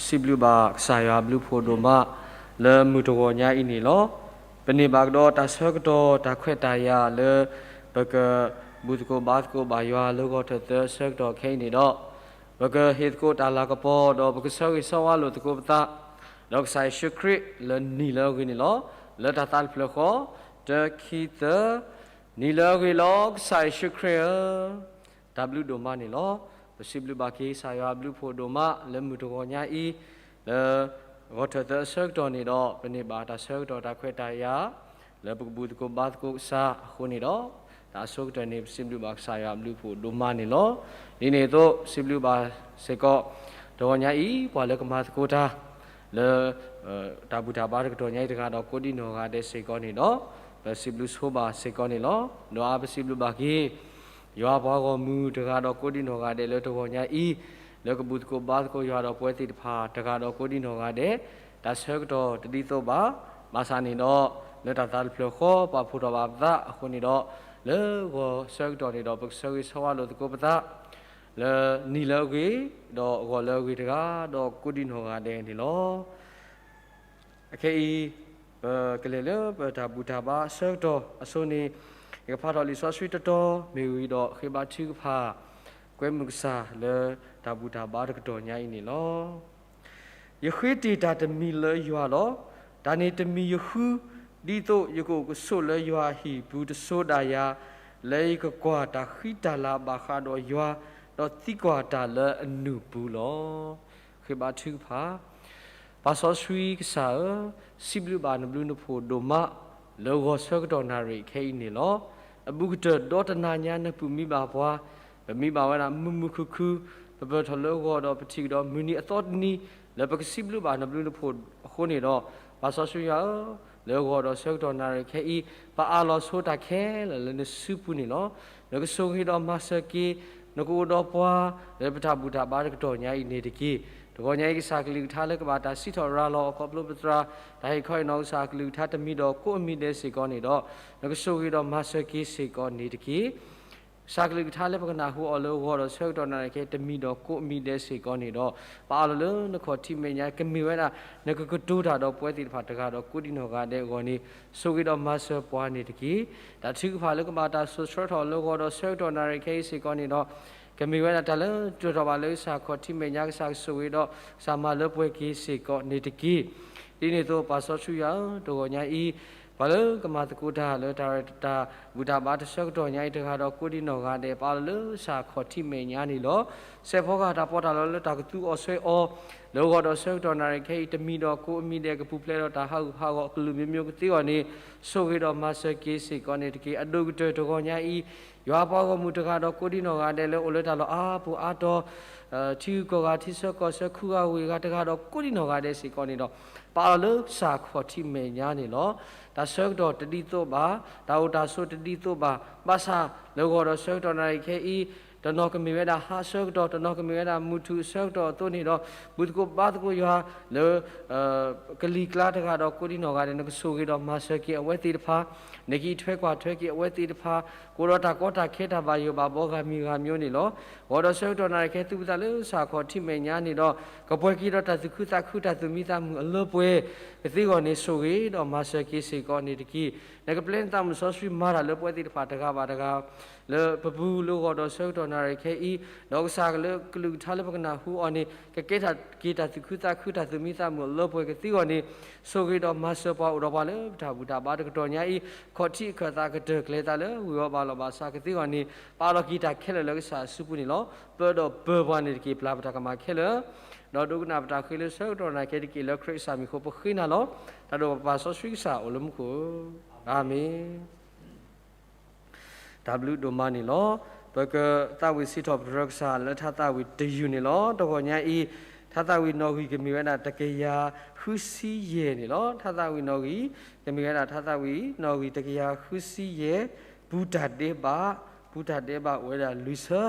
စံးဘျုးဘၣ်ကစၢ်ယွၤအဘျုးဖှိၣ်ဒိၣ်မး လၢမုၢ်တဂီၤညါအံၤန့ၣ်လီၤ. ပန့ၢ်ဘၣ်ကဒီးတၢ်ဆၢကတီၢ်တၢ်ခွဲးတၢ်ယာ်လၢ ပကဘူၣ်သကိးဘါသကိးဘၣ်ယွၤလၢဂီၤထၢၣ်သၢအဆၢကတီၢ်ခဲအံၤန့ၣ်ဒီး ပကဟ့ၣ်သကိးတၢ်လၤကပီၤ ဒီးပကဆၢဂ့ၤဆၢဝါလိာ်သကိးပသး ဒီးကစၢ်ယ့ၣ်ၡူးခရံာ်လၢနံၣ်လၢအဂ့ၤန့ၣ်လီၤ. လၢတၢ်သးတဖျၢၣ်ဃီ တၢ ခံ သၢ နံၣ်လၢအဂ့ၤလီၤ ကစၢ်ယ့ၣ်ၡူးခရံာ်ဧၢ, တၢ်ဘျုးဒိၣ်မးန့ၣ်လီၤ. ပစံးဘျုးဘၣ်က့ၤကစၢ်ယွၤအဘျုးဖှိၣ်ဒိၣ်မးလၢမုၢ်တဂီၤညါအံၤ, လၢဂီၤထၢၣ်သၢအဆၢကတီၢ်န့ၣ်ဒီး ပန့ၢ်ဘၣ်တၢ်ဆၢကတီၢ်တၢ်ခွဲးတၢ်ယာ် လၢပကဘူၣ်သကိးဘါသကိးကစၢ်အဃိန့ၣ်ဒီး တၢ်အဆိကတၢၢ်န့ၣ် ပစံးဘျုးဘၣ်ကစၢ်ယွၤအဘျုးဖှိၣ်ဒိၣ်မးန့ၣ်လီၤ. ဒ်န့ၣ်အသိး စံးဘျုးဘၣ်စ့ၢ်ကီး တဂီၤညါအံၤ ပှၤလၢကမၤသကိးတၢ် လၢ တၢ်ဘူၣ်တၢ်ဘါတကတီၢ်ညါအံၤတဂၤဒီးကိးဒံနီၢ်ဂၤဒဲးစ့ၢ်ကီးန့ၣ်ဒီး ပစံးဘျုးဆိဘၣ်စ့ၢ်ကီးန့ၣ်လီၤ. ဒီးအါပစံးဘျုးဘၣ်က့ၤ ယွၤပှၤဂီၢ်မုၢ်တဂၤဒီးကိးဒံနီၢ်ဂၤဒဲးလၢတဂီၤညါအံၤ လၢကဘူၣ်သကိးဘါသကိးယွၤဒီးပဝဲသ့ၣ်တဖၣ်တဂၤဒီးကိးဒံနီၢ်ဂၤဒဲး တၢ်ဆၢကတီၢ်တဒ်သိးဘၣ်. ဘၣ်ဆၣ်န့ၣ်ဒီး လၢတၢ်သးတဖျၢၣ်ဃီ ပာ်ဖှိၣ်ထီၣ်ဘၣ်ပသးအဃိန့ၣ်ဒီး, လၢဂီၤဆၢကတီၢ်န့ၣ်ဒီး ပကဆၢဂ့ၤဆၢဝါလိာ်သကိးပသး လၢနံၤလၢအဂ့ၤ, ဒီးအဂီၢ်လၢအဂ့ၤတဂၤ, ဒီးကိးဒံနီၢ်ဂၤဒဲးန့ၣ်လီၤ. အခဲအံၤ ပကလဲၤလၢပတၢ်ဘူၣ်တၢ်ဘါအဆၢကတီၢ်အစိၤန့ၣ်, ယကဖးထီၣ်လံာ်စီဆှံတတီၤ မ့ၢ်ဝံၤဒီးဃ့ဘါထုကဖၣ် ကွဲမုာ်ကစၢ်လၢတၢ်ဘူၣ်တၢ်ဘါတကတီၢ်ညါအံၤန့ၣ်လီၤ. ယဃ့တ့ၢ်တၢ်တမံၤလၢယွၤလီၤ. တၢ်န့ၣ်တမံၤယဃု, ဒ်သိးယကအိၣ်ကဆိးလၢယွၤအဟံၣ်ပူၤတစိၤဒၣ်ယၤ, လၢယကကွၢ်တၢ်ဃံတၢ်လၤဘၣ်ဃးဒီးယွၤ, ဒီးသံကွၢ်တၢ်လၢအနုာ်ပူၤလီၤ. ဃ့ဘါထုကဖၣ်. ပၢ်စီဆှံကစၢ်ဧၢ, စံးဘျုးဘၣ်နဘျုးနဖှိၣ်ဒိၣ်မး လၢဂီၤဆၢကတီၢ်နၣ်ရံၣ်ခဲအံၤန့ၣ်လီၤ. အဘူးကတၢၢ်ဒီတနၤညါနပၢၢ်မံဘၣ်ပှၤ, ပမံဘၣ်ဝဲဒၣ်မုာ်မုာ်ခုၣ်ခုၣ်, ပပၢၢ်ထီၣ်လၢဂီၤဒီးပထံၣ်ကဒီးမုၢ်နံၤအသီတနံၤ လၢပကစံးဘျုးဘၣ်နဘျုးနဖှိၣ်အဃိန့ၣ်ဒီး, ပၢ်စီဆှံယွၤဧၢ, လၢဂီၤဒီးဆၢကတီၢ်နၣ်ရံၣ်ခဲအံၤ ပအးလီၤဆိတၢ်ခဲလၢာ်လၢနစုပူၤန့ၣ်လီၤ. နကဆိၣ်ဂ့ၤဒီးမၤစၢၤက့ၤ, နကအိၣ်ဒီးပှၤ လၢပတၢ်ဘူၣ်တၢ်ဘါတကတီၢ်ညါအံၤန့ၣ်တက့ၢ်. တဂီၤညါအံၤကစၢ်ကလုၢ်ကထါလၢကဘၣ်တၢ်စံးထီၣ်ရၤလီၤအီၤခီဖျိပသရၣ် တၢ်ဟ့ၣ်ခီဟ့ၣ်နီၤကစၢ်ကလုၢ်ကထါတမံၤဒီးကိးအမံၤဒဲးစ့ၢ်ကီးန့ၣ်ဒီး, နကဆိၣ်ဂ့ၤဒီးမၤစၢၤက့ၤစ့ၢ်ကီးန့ၣ်တက့ၢ်. ကစၢ်ကလုၢ်ကထါလၢပကနၢ်ဟူအီၤလၢဂီၤဒီးဆၢကတီၢ်နၣ်ရံၣ်ခဲအံၤတမံၤဒီးကိးအမံၤဒဲးစ့ၢ်ကီးန့ၣ်ဒီး, ပအးလီၤလၢနခီၣ်ထံးမဲာ်ညါ ကမ့ၢ်ဝဲဒၣ်နကကတိၤတၢ်ဒီးပဝဲသ့ၣ်တဖၣ်တဂၤဒီးကိးဒံနီၢ်ဂၤဒဲးအဂီၢ်န့ၣ်, ဆိၣ်ဂ့ၤဒီးမၤစၢၤပှၤန့ၣ်တက့ၢ်. တၢ်ထုကဖၣ်လၢကဘၣ်တၢ်စိာ်ဆှၢထီၣ်လၢဂီၤဒီးဆၢကတီၢ်နၣ်ရံၣ်ခဲအံၤစ့ၢ်ကီးန့ၣ်ဒီး, ကမ့ၢ်ဝဲဒၣ်တၢ်လၢတြၢၤထီၣ်ဘၣ်လၢကစၢ်ခီၣ်ထံးမဲာ်ညါ ကစၢ်ကဆိၣ်ဂ့ၤဒီး ကစၢ်မၤလၢပှဲၤက့ၤစ့ၢ်ကီးန့ၣ်တက့ၢ်. ဒ်န့ၣ်အသိးပၢ်စီဆှံယွၤဧၢ, တဂီၤညါအံၤ ပှၤလၢကမၤသကိးတၢ်လၢတၢ် ဘူၣ်တၢ်ဘါတဆၢကတီၢ်ညါအံၤတဂၤဒီးကိးဒံနီၢ်ဂၤဒဲး ပအးလီၤလၢကစၢ်ခီၣ်ထံးမဲာ်ညါန့ၣ်လီၤ. စဲးဖီကဟၣ်တၢ်ပီးတၢ်လီလၢတၢ်ကသူအီၤဆှဲအီၤ လၢဂီၤဒီးဆၢကတီၢ်နၣ်ရံၣ်ခဲအံၤတမံၤဒီးကိးအမံၤဒဲး ကပူၤဖျဲးဒီးတၢ်ဟးဂူာ်ဟးဂီၤ ကလုာ်မံၤမံၤကသ့အီၤန့ၣ်, ဆိၣ်ဂ့ၤဒီးမၤစၢၤက့ၤစ့ၢ်ကီးန့ၣ်တက့ၢ်. အဒိၣ်ကတၢၢ်တဂီၤညါအံၤ ယွၤပှၤဂီၢ်မုၢ်တဂၤဒီးကိးဒံနီၢ်ဂၤဒဲးလၢအိၣ်လၢတၢ်လီၢ်အါပူၤအါတီၤ ထံဂုၤကီၢ်ဂၤ ထံဆၢကီၢ်ဆၢခူဂၤဝ့ၢ်ဂၤတဂၤဒီးကိးဒံနီၢ်ဂၤဒဲးစ့ၢ်ကီးန့ၣ်ဒီး, ပအးလီၤလၢကစၢ်ခီၣ်ထံးမဲာ်ညါန့ၣ်လီၤ. တၢ်ဆၢကတီၢ်တဒ်သိးဘၣ်, တၢ်အိၣ်တၢ်ဆိးတဒ်သိးဘၣ်, ဘၣ်ဆၣ်လၢဂီၤဒီးဆၢကတီၢ်နၣ်ရံၣ်ခဲအံၤ တနီၤကမ့ၢ်ဝဲဒၣ်ဟါဆၢကတီၢ်, တနီၤကမ့ၢ်ဝဲဒၣ်မုၢ်ထူၣ်အဆၢကတီၢ်အသိးန့ၣ်ဒီး, ဘူၣ်သကိးဘါသကိးယွၤလၢ ကလံၤကျါတဂၤဒီးကိးဒံနီၢ်ဂၤဒဲး နကဆိၣ်ဂ့ၤဒီးမၤစၢၤက့ၤအဝဲသ့ၣ်တဖၣ်, နကအံးထွဲကွၢ်ထွဲက့ၤအဝဲသ့ၣ်တဖၣ်, ကအိၣ်ဒီးတၢ်ကီတၢ်ခဲတၢ်ဘၣ်ယိၣ်ဘၣ်ဘီဂၤမံၤဂၤမံၤန့ၣ်လီၤ. ဂီၤဒီးဆၢကတီၢ်နၣ်ရံၣ်ခဲအံၤ သူၣ်ပသးလၢကစၢ်ခီၣ်ထံးမဲာ်ညါန့ၣ်ဒီး, ကပှဲၤက့ၤဒီးတၢ်သူၣ်ခုသးခု တၢ်သူၣ်မံသးမုာ်အလၢပှဲၤ ကသ့အဂီၢ်န့ၣ် ဆိၣ်ဂ့ၤဒီးမၤစၢၤက့ၤစ့ၢ်ကီးန့ၣ်တက့ၢ်. နကပျဲနသးမုၢ်စီဆှံမၤတၢ်လၢပဝဲသ့ၣ်တဖၣ်တဂၤဘၣ်တဂၤ လၢပပူၤလၢဂီၤဒီးဆၢကတီၢ်နၣ်ရံၣ်ခဲအံၤ, ဒီးကစၢ်လၢကလုၢ်ကထါလၢပကနၢ်ဟူအီၤန့ၣ် ကကဲထီၣ်က့ၤတၢ်သူၣ်ခုသးခု တၢ်သူၣ်မံသးမုာ်အလၢပှဲၤကသ့အဂီၢ်န့ၣ်, ဆိၣ်ဂ့ၤဒီးမၤစၢၤပှၤအိၣ်ဒီးပှၤလၢပတၢ်ဘူၣ်တၢ်ဘါတကတီၢ်ညါအံၤ, ခီၣ်ထံးအခၢၣ်သးကတၢၢ်ကျဲၤသးလၢဝ့ၢ်ဝီၤဘၣ်လီၤဘၣ်စးကသ့အဂီၢ်န့ၣ်, ပအးလီၤက့ၤတၢ်ခဲလၢာ်လၢကစၢ်အစုပူၤန့ၣ်လီၤ. ပၢဒီးပၢၤပှၤန့ၣ်တက့ၢ်. ပျၢ်ပတၢ်ကမၣ်ခဲလၢာ်, ဒီးဒိကနၣ်ပတၢ်ဃ့လၢဆၢကတီၢ်နၣ်ရံၣ်ခဲအံၤတက့ၢ်. လၢခရံာ်ကစၢ်မံၤအဃိပဃ့နၤလီၤ. တၢ်ဒိၣ်ပပၢ်စီဆှံကစၢ်အိၣ်လၢမူခိၣ်, အၤမ့ၣ်. တၢ်ဘျုးဒိၣ်မးန့ၣ်လီၤ. ပကသးဝံၣ်စံးထီၣ်ပတြၢၤကစၢ်လၢထါသးဝံၣ်တယုၢ်န့ၣ်လီၤ. တဂီၤညါအံၤ ထါသးဝံၣ်နီၣ်ဂံၢ်ကမ့ၢ်ဝဲဒၣ်တကယၤဃုဆံယဲၢ်န့ၣ်လီၤ. ထါသးဝံၣ်နီၣ်ဂံၢ် ကမ့ၢ်ဝဲဒၣ်ထါသးဝံၣ်နီၣ်ဂံၢ်တကယၤဃုဆံယဲၢ်, ပူၤတၢ်ဒဲးဘး, ပူၤတၢ်ဒဲးဘးအိၣ်ဝဲဒၣ်လွံၢ်ဆၢ,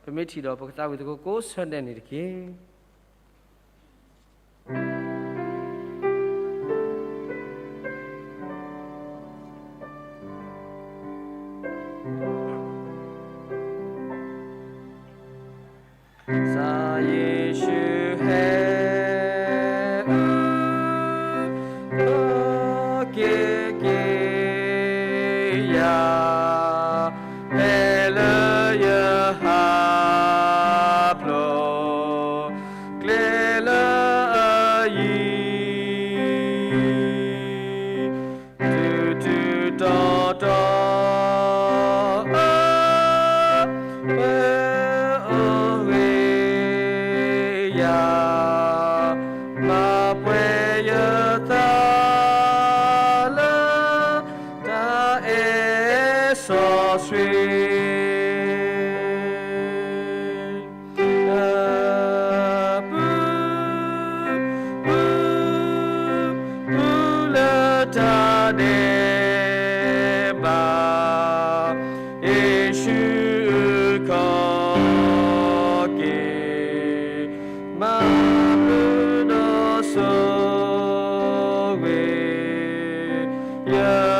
ပမ့ၢ်ထံၣ်ဒီးပကသးဝံၣ်သကိးကိးဆၢဒဲးန့ၣ်တက့ၢ်. ကစၢ်ယ့ၣ်ၡူးဟဲ အိၣ်က့ၤက့ၤယၤ, ဖဲလၢယဟးဖျိး ကျဲလၢအယံၤ, ထူးထူးတီၤတီၤ ပၢ်အိၣ်ဂ့ၤယၤ, မၤပှဲၤယသးလၢ တၢ်အဲၣ်စီဆှံ အပူၤ ပူၤ ပူၤလၢတၢ်ဒဲးဘး, ယ့ၣ်ၡူးခီၣ်က့ၤ မၤပူၤဒီးဆိၣ်ဂ့ၤယၤ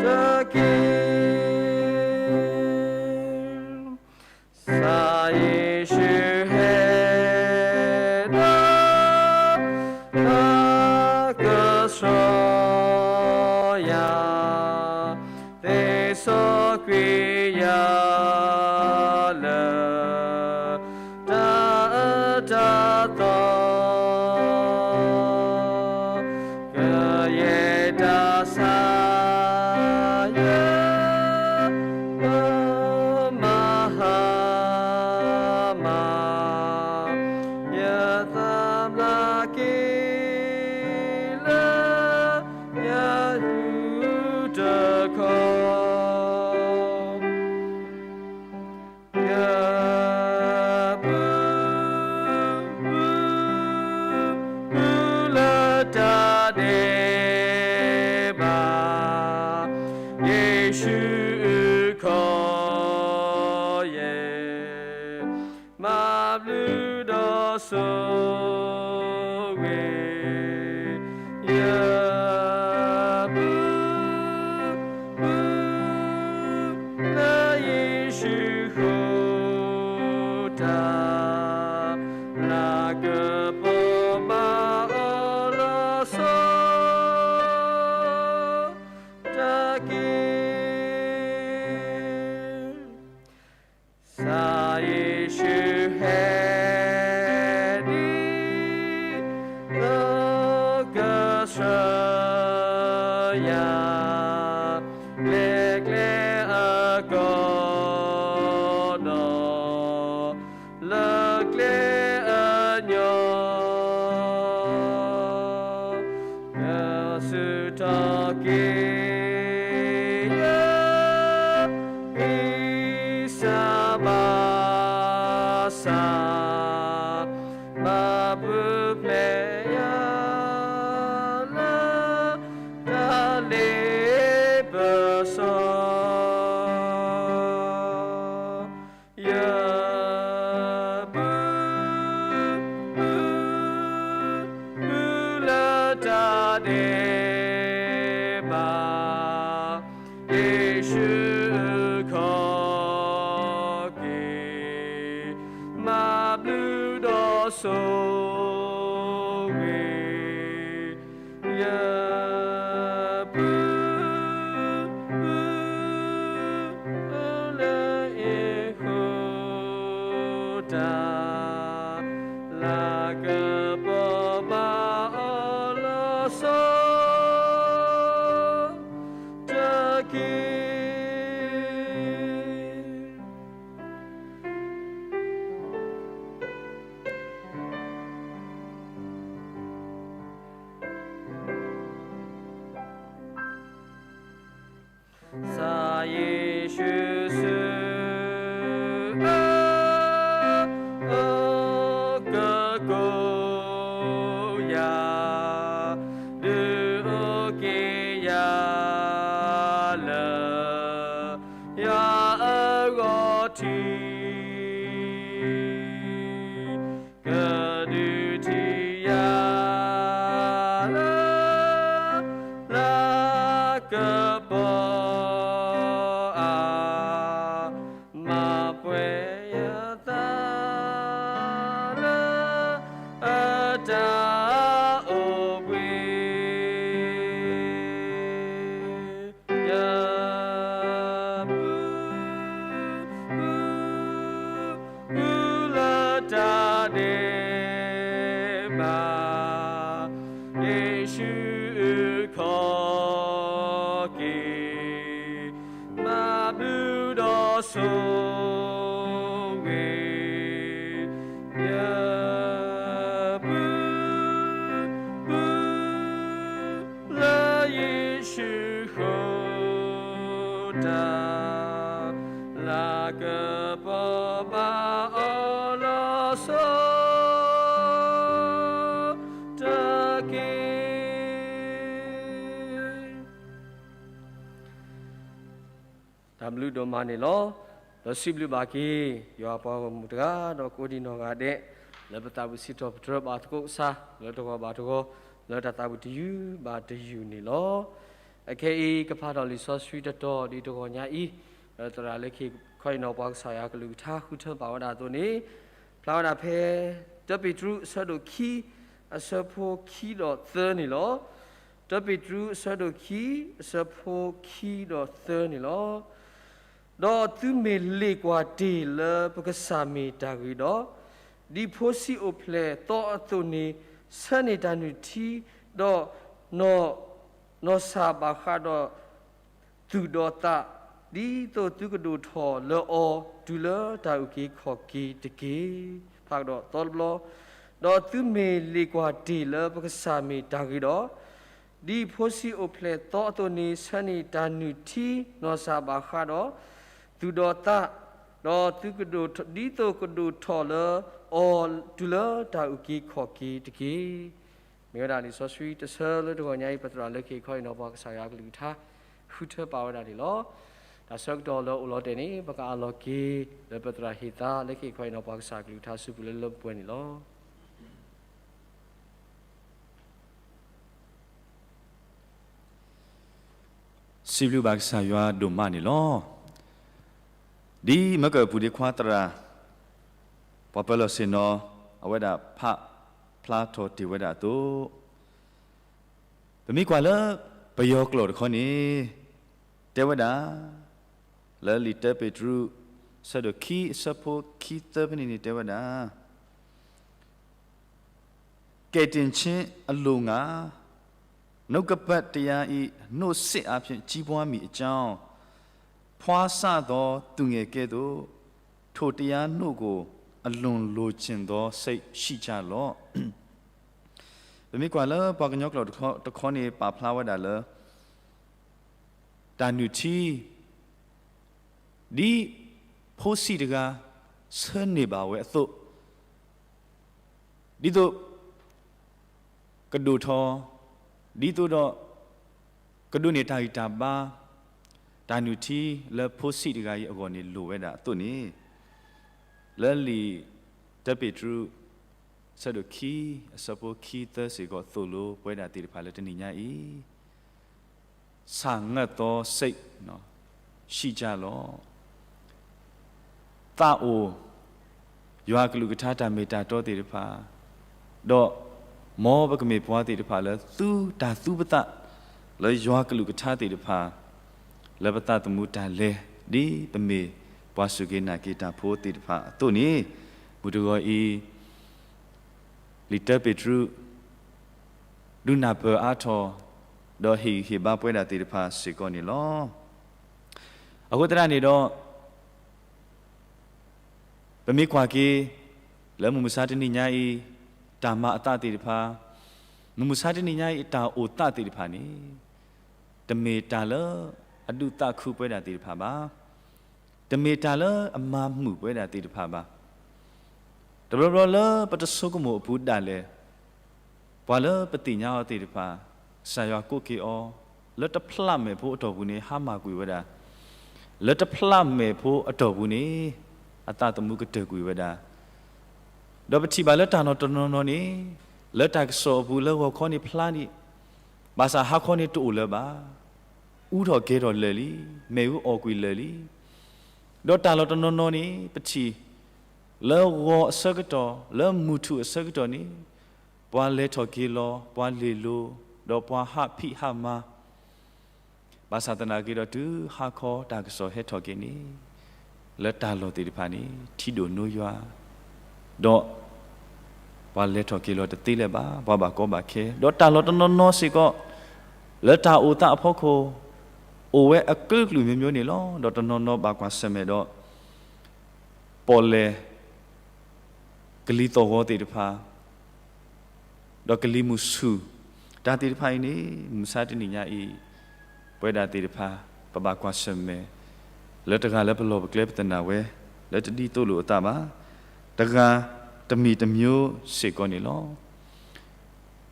တက့ၢ်. ကစၢ်ယ့ၣ်ၡူးဟဲဒီး ကဆှီယၤ, သ့စီကွံာ်ယၤလၢ တၢ်အၢတၢ်သီ ကယဲၢ်တၢ်ဆါယၤ ပမၤဟါမၢ်, ယသးဘျါက့ၤလၢ ယဟူတခီ ယပူၤ ပူၤလၢတၢ်ဒဲးဘး, ယ့ၣ်ၡူးခီ ယဲၢ် မၤဘျုးဒီးဆိၣ်ဂ့ၤ, ယပူၤ ပူၤ လၢယ့ၣ်ၡူးဃိတၢ်, လၤကပီၤမၤအီၤလီၤဆီ တက့ၢ်. ကစၢ်ယ့ၣ်ၡူးဟဲဒ်သိးကဆှၢယၤ, ကျဲကျဲအကီၢ်ဒီး လၢကျဲအညီ ကဆူၣ်ထီၣ်က့ၤယၤ ဂံၢ်စၢ်ဘါစၢ်, မၤပူၤဖျဲးယၤလၢ တၢ်လ့ပစီ ယပူၤ ပူၤ ပူၤလၢတၢ်ဒဲးဘး, ယ့ၣ်ၡူးခီက့ၤ မၤဘျုးဒီးဆိၣ်ဂ့ၤ, ယပူၤ ပူၤ လၢယ့ၣ်ၡူးဃိတၢ်, လၤကပီၤမၤအီၤလီၤဆီ တက့ၢ်. ကစၢ်ယ့ၣ်ၡူးဆိၣ်အၢ အိၣ်ကကိးယၤ, ဒုးအိၣ်က့ၤယၤလၢ ယွၤအဂီၢ်ထံး, ကဒုးထံၣ်ယၤလၢ လၤကပီၤအါ, မၤပှဲၤယသးလၢ အတၢ်အိၣ်ဘှံး ယပူၤ ပူၤ ပူၤလၢတၢ်ဒဲးဘး, ယ့ၣ်ၡူးခီက့ၤ မၤဘျုးဒီးဆိၣ်ဂ့ၤ, ယပူၤ ပူၤ လၢယ့ၣ်ၡူးဃိတၢ်, လၤကပီၤမၤအီၤလီၤဆီ တက့ၢ်. တၢ်ဘျုးဒိၣ်မးန့ၣ်လီၤ. ဒီးစံးဘျုးဘၣ်က့ၤ ယွၤပှၤဂီၢ်မုၢ်တဂၤဒီးကိးဒံနီၢ်ဂၤဒဲး, လၢပသးဝံၣ်စံးထီၣ်ပတြၢၤဘၣ်သကိးကစၢ် လၢတဂီၤဘၣ်တဂီၤ, လၢတၢ်သးဝံၣ်တယုၢ်ဘၣ်တယုၢ်န့ၣ်လီၤ. အခဲအံၤ ကဖးထီၣ်လံာ်စီဆှံတတီၤဒ်တဂီၤညါအံၤ, လၢသရၣ်လၢခံခီအံၤနီၤ ပှၤကစၢ်ယွၤကလုၢ်ကထါဃုထၢပာ်ဝဲဒၣ်အသိးန့ၣ်, ဖျါဝဲဒၣ်ဖဲ တၢပ့းတရူး အဆၢဒိၣ်ခံ အဆၢဖိခံဒီးသၢန့ၣ်လီၤ. တၢပ့းတရူး အဆၢဒိၣ်ခံ အဆၢဖိခံဒီးသၢန့ၣ်လီၤ. ဒီးသုမ့ၢ်လ့ၣ်ကွၢ်တ့ၢ်လၢပကစၢ်မ့ၢ်တၢ်ဂ့ၤဒီး, ဒ်ဖိဆံးအိၣ်ဖျဲၣ်သီအသိးန့ၣ်, ဆၢန့ၢ်တၢ်နုၢ်ထံ, ဒီးနီၢ်, နီၢ်စၢ်ဘၣ်ဃးဒီးသူၣ်ဒီးသး, ဒ်သိးသုကဒိၣ်ထီၣ်လၢအီၤ တုၤလၢတၢ်အုၣ်က့ၤခီၣ်က့ၤတက့ၢ်. ဖးကဒီးသီတဘျီ, ဒီးသုမ့ၢ်လ့ၣ်ကွၢ်တ့ၢ်လၢပကစၢ်မ့ၢ်တၢ်ဂ့ၤဒီး, ဒ်ဖိဆံးအိၣ်ဖျဲၣ်သီအသိးန့ၣ်, ဆၢန့ၢ်တၢ်နုၢ်ထံ, နီၢ်စၢ်ဘၣ်ဃးဒီးသူၣ်ဒီးသး, ဒီးသုကဒိၣ်ထီၣ်, ဒ်သိးကဒိၣ်ထီၣ်လၢအီၤ တုၤလၢတၢ်အုၣ်က့ၤခီၣ်က့ၤတက့ၢ်. မ့ၢ်ဝဲဒၣ်လံာ်စီဆှံတဆၢလၢတဂီၤညါအံၤ ပသရၣ်လၢခံခီအံၤနီၤ ပှၤကစၢ်ယွၤကလုၢ်ကထါ ဃုထၢပာ်ဝဲဒၣ်န့ၣ်လီၤ. တၢ်ဆၢကတီၢ်လၢအိၣ်လီၤတဲာ်န့ၣ် ပကအးလီၤက့ၤ လၢပသရၣ်ဟ့ၣ်သါလၢခံခီအံၤနီၤ ပှၤကစၢ်ကလုၢ်ကထါစုပူၤလၢလၢပှဲၤပှဲၤန့ၣ်လီၤ. စံးဘျုးဘၣ်ကစၢ်ယွၤဒိၣ်မးန့ၣ်လီၤ. ဒ်မၢကၢၢ်ပူၤဒ့ခွါသရၣ် ပှၤပၢၤလီၢ်ဆ့ၣ်နီၤ အဝဲဒၣ်ဖးဖျါထီၣ်တ့ၢ်ဝဲဒၣ်အသိး, ပမ့ၢ်ကွၢ်လၢပယီၤကျိာ်တခီန့ၣ် တဲဝဲဒၣ်, လၢလံာ်တၢပ့းတရူး ဆၢဒိၣ်ခံ အဆၢဖိခံသၢဖဲန့ၣ်န့ၣ် တဲဝဲဒၣ် ကယ်တင်ခြင်းအလိုငှာ နှုတ်ကပတ်တရား၏ နှုတ်ဆက်အားဖြင့် ကြီးပွားမည်အကြောင်း ဖွားစသောသူငယ်ကဲ့သို့ ထိုတရားနှုတ်ကို အလွန်လိုချင်သောစိတ်ရှိကြလော့. ပမ့ၢ်ကွၢ်လၢပှၤကညီကျိာ်တခီန့ၣ် ပာ်ဖျါဝဲဒၣ်လၢ တၢ်နုၢ်ထံ ဒ်ဖိဆံးတဂၤ ဆၢန့ၢ်ဘၣ်ဝဲအသိး, ဒ်သိးကဒိၣ်ထီၣ်, ဒ်သိးဒီး ကဒိးန့ၢ်တၢ်ဂံၢ်တၢ်ဘါ, တၢ်နုၢ်ထံလၢဖိဆံးတဂၤအံၤအဂီၢ်န့ၣ်လိၣ်ဝဲဒၣ်အသိးန့ၣ်, လၢလံာ်တၢပ့းတရူး ဆၢဒိၣ်ခံ အဆၢဖိခံသၢစ့ၢ်ကီး သိၣ်လိပဝဲဒၣ်သ့ၣ်တဖၣ်လၢတနံၤညါအံၤ ဆာငတ်သောစိတ် ရှိကြလော့. သးအိၣ် ယွၤကလုၢ်ကထါတၢ်မ့ၢ်တၢ်တီသ့ၣ်တဖၣ်, ဒီးမ်ပကမ့ၢ်ပှၤသ့ၣ်တဖၣ်လၢသူတၢ်သူပသး လၢယွၤကလုၢ်ကထါသ့ၣ်တဖၣ် လၢပသးသမူတၢ်လဲၤ ဒ်ပမ့ၢ်ပှၤစူၢ်က့ၤနာ်က့ၤတၢ်ဖိသ့ၣ်တဖၣ်အသိးန့ၣ်, မုၢ်တဂီၤအံၤ လံာ်တၢပ့းတရူး ဒုးနၢ်ပၢၢ်အါထီၣ် ဒီးဟ့ၣ်ဂံၢ်ဟ့ၣ်ဘါပဝဲဒၣ်သ့ၣ်တဖၣ်စ့ၢ်ကီးန့ၣ်လီၤ. အဃိသတးန့ၣ်ဒီး ပမ့ၢ်ကွၢ်က့ၤ လၢမုၢ်မဆါတနံၤညါအံၤ တၢ်မၤအသးသ့ၣ်တဖၣ်, မုၢ်မဆါတနံၤညါအံၤ တၢ်အိၣ်သးသ့ၣ်တဖၣ်န့ၣ် တမ့ၢ်တၢ်လၢအဒုးသးခုပဝဲဒၣ်သ့ၣ်တဖၣ်ဘၣ်. တမ့ၢ်တၢ်လၢအမၤမုာ်ပဝဲဒၣ်သ့ၣ်တဖၣ်ဘၣ်. တဘျီဘျီလၢပတဆိကမိၣ်အပူၤဒၣ်လဲာ် ပှၤလၢပသ့ၣ်ညါအီၤသ့ၣ်တဖၣ် ကစၢ်ယွၤကိးက့ၤအီၤ လၢတဖျးမဲာ်ဖိအတီၢ်ပူၤန့ၣ် ဟါမၢ်ကွံာ်ဝဲဒၣ်, လၢတဖျးမဲာ်ဖိအတီၢ်ပူၤန့ၣ် အသးသမူကတၢၢ်ကွံာ်ဝဲဒၣ် ဒီးပထံၣ်ဘၣ်လၢတၢ်လီၢ်တနီၤနီၤန့ၣ် လၢတၢ်ကစီၣ်အပူၤလၢဂီၤခီန့ၣ်ဖျါဒံး, ဘၣ်ဆၣ်ဟါခီန့ၣ်တအိၣ်လၢၤဘၣ်. အူထီၣ်ကဲၤထီၣ်လၢာ်လံ, မ့ၣ်အူအီၣ်ကွံာ်လၢာ်လံ. ဒီးတၢ်လီၢ်တနီၤနီၤန့ၣ် ပထံၣ် လၢဂီၤအဆၢကတီၢ် လၢမုၢ်ထူၣ်အဆၢကတီၢ်န့ၣ် ပှၤလဲၤထီၣ်က့ၤလီၤ ပှၤလ့ၢ်လိၤ ဒီးပှၤဟးဖံးဟးမၤ ဘၣ်ဆၣ်သနာ်က့ဒီး တုၤဟါခီတၢ်ကစီၣ်ဟဲထီၣ်က့ၤန့ၣ် လၢတၢ်လီၢ်သ့ၣ်တဖၣ်န့ၣ် ထံဒိၣ်နိယွၤ ဒီးပှၤလဲၤထီၣ်က့ၤလီၤတသ့လၢၤဘၣ်, ပှၤဘၣ်ကီဘၣ်ခဲ, ဒီးတၢ်လီၢ်တနီၤနီၤစ့ၢ်ကီး လၢတၢ်အိၣ်သးအဖီခိၣ် အိၣ်ဝဲအကလုာ်ကလုာ်မျိုးမျိုးန့ၣ်လီၤ. ဒီးတနီၤနီၤဘၣ်ကွၢ်ဆၢၣ်မဲာ်ဒီး ပီၣ်လဲၣ် ကလံၤသီၣ်ဂီၤသ့ၣ်တဖၣ် ဒီးကလံၤမုၢ်ဆူၣ် တၢ်သ့ၣ်တဖၣ်အံၤန့ၣ် မုၢ်မဆါတနံၤညါအံၤ ပဝဲဒၣ်သ့ၣ်တဖၣ် ပဘၣ်ကွၢ်ဆၢၣ်မဲာ် လၢတဂၤလၢပလီၢ်ပကျဲပသနာ်ဝဲ လၢတဒ်သိးလိာ်အသးဘၣ်, တဂၤတမံၤတမျိုးစ့ၢ်ကီးန့ၣ်လီၤ.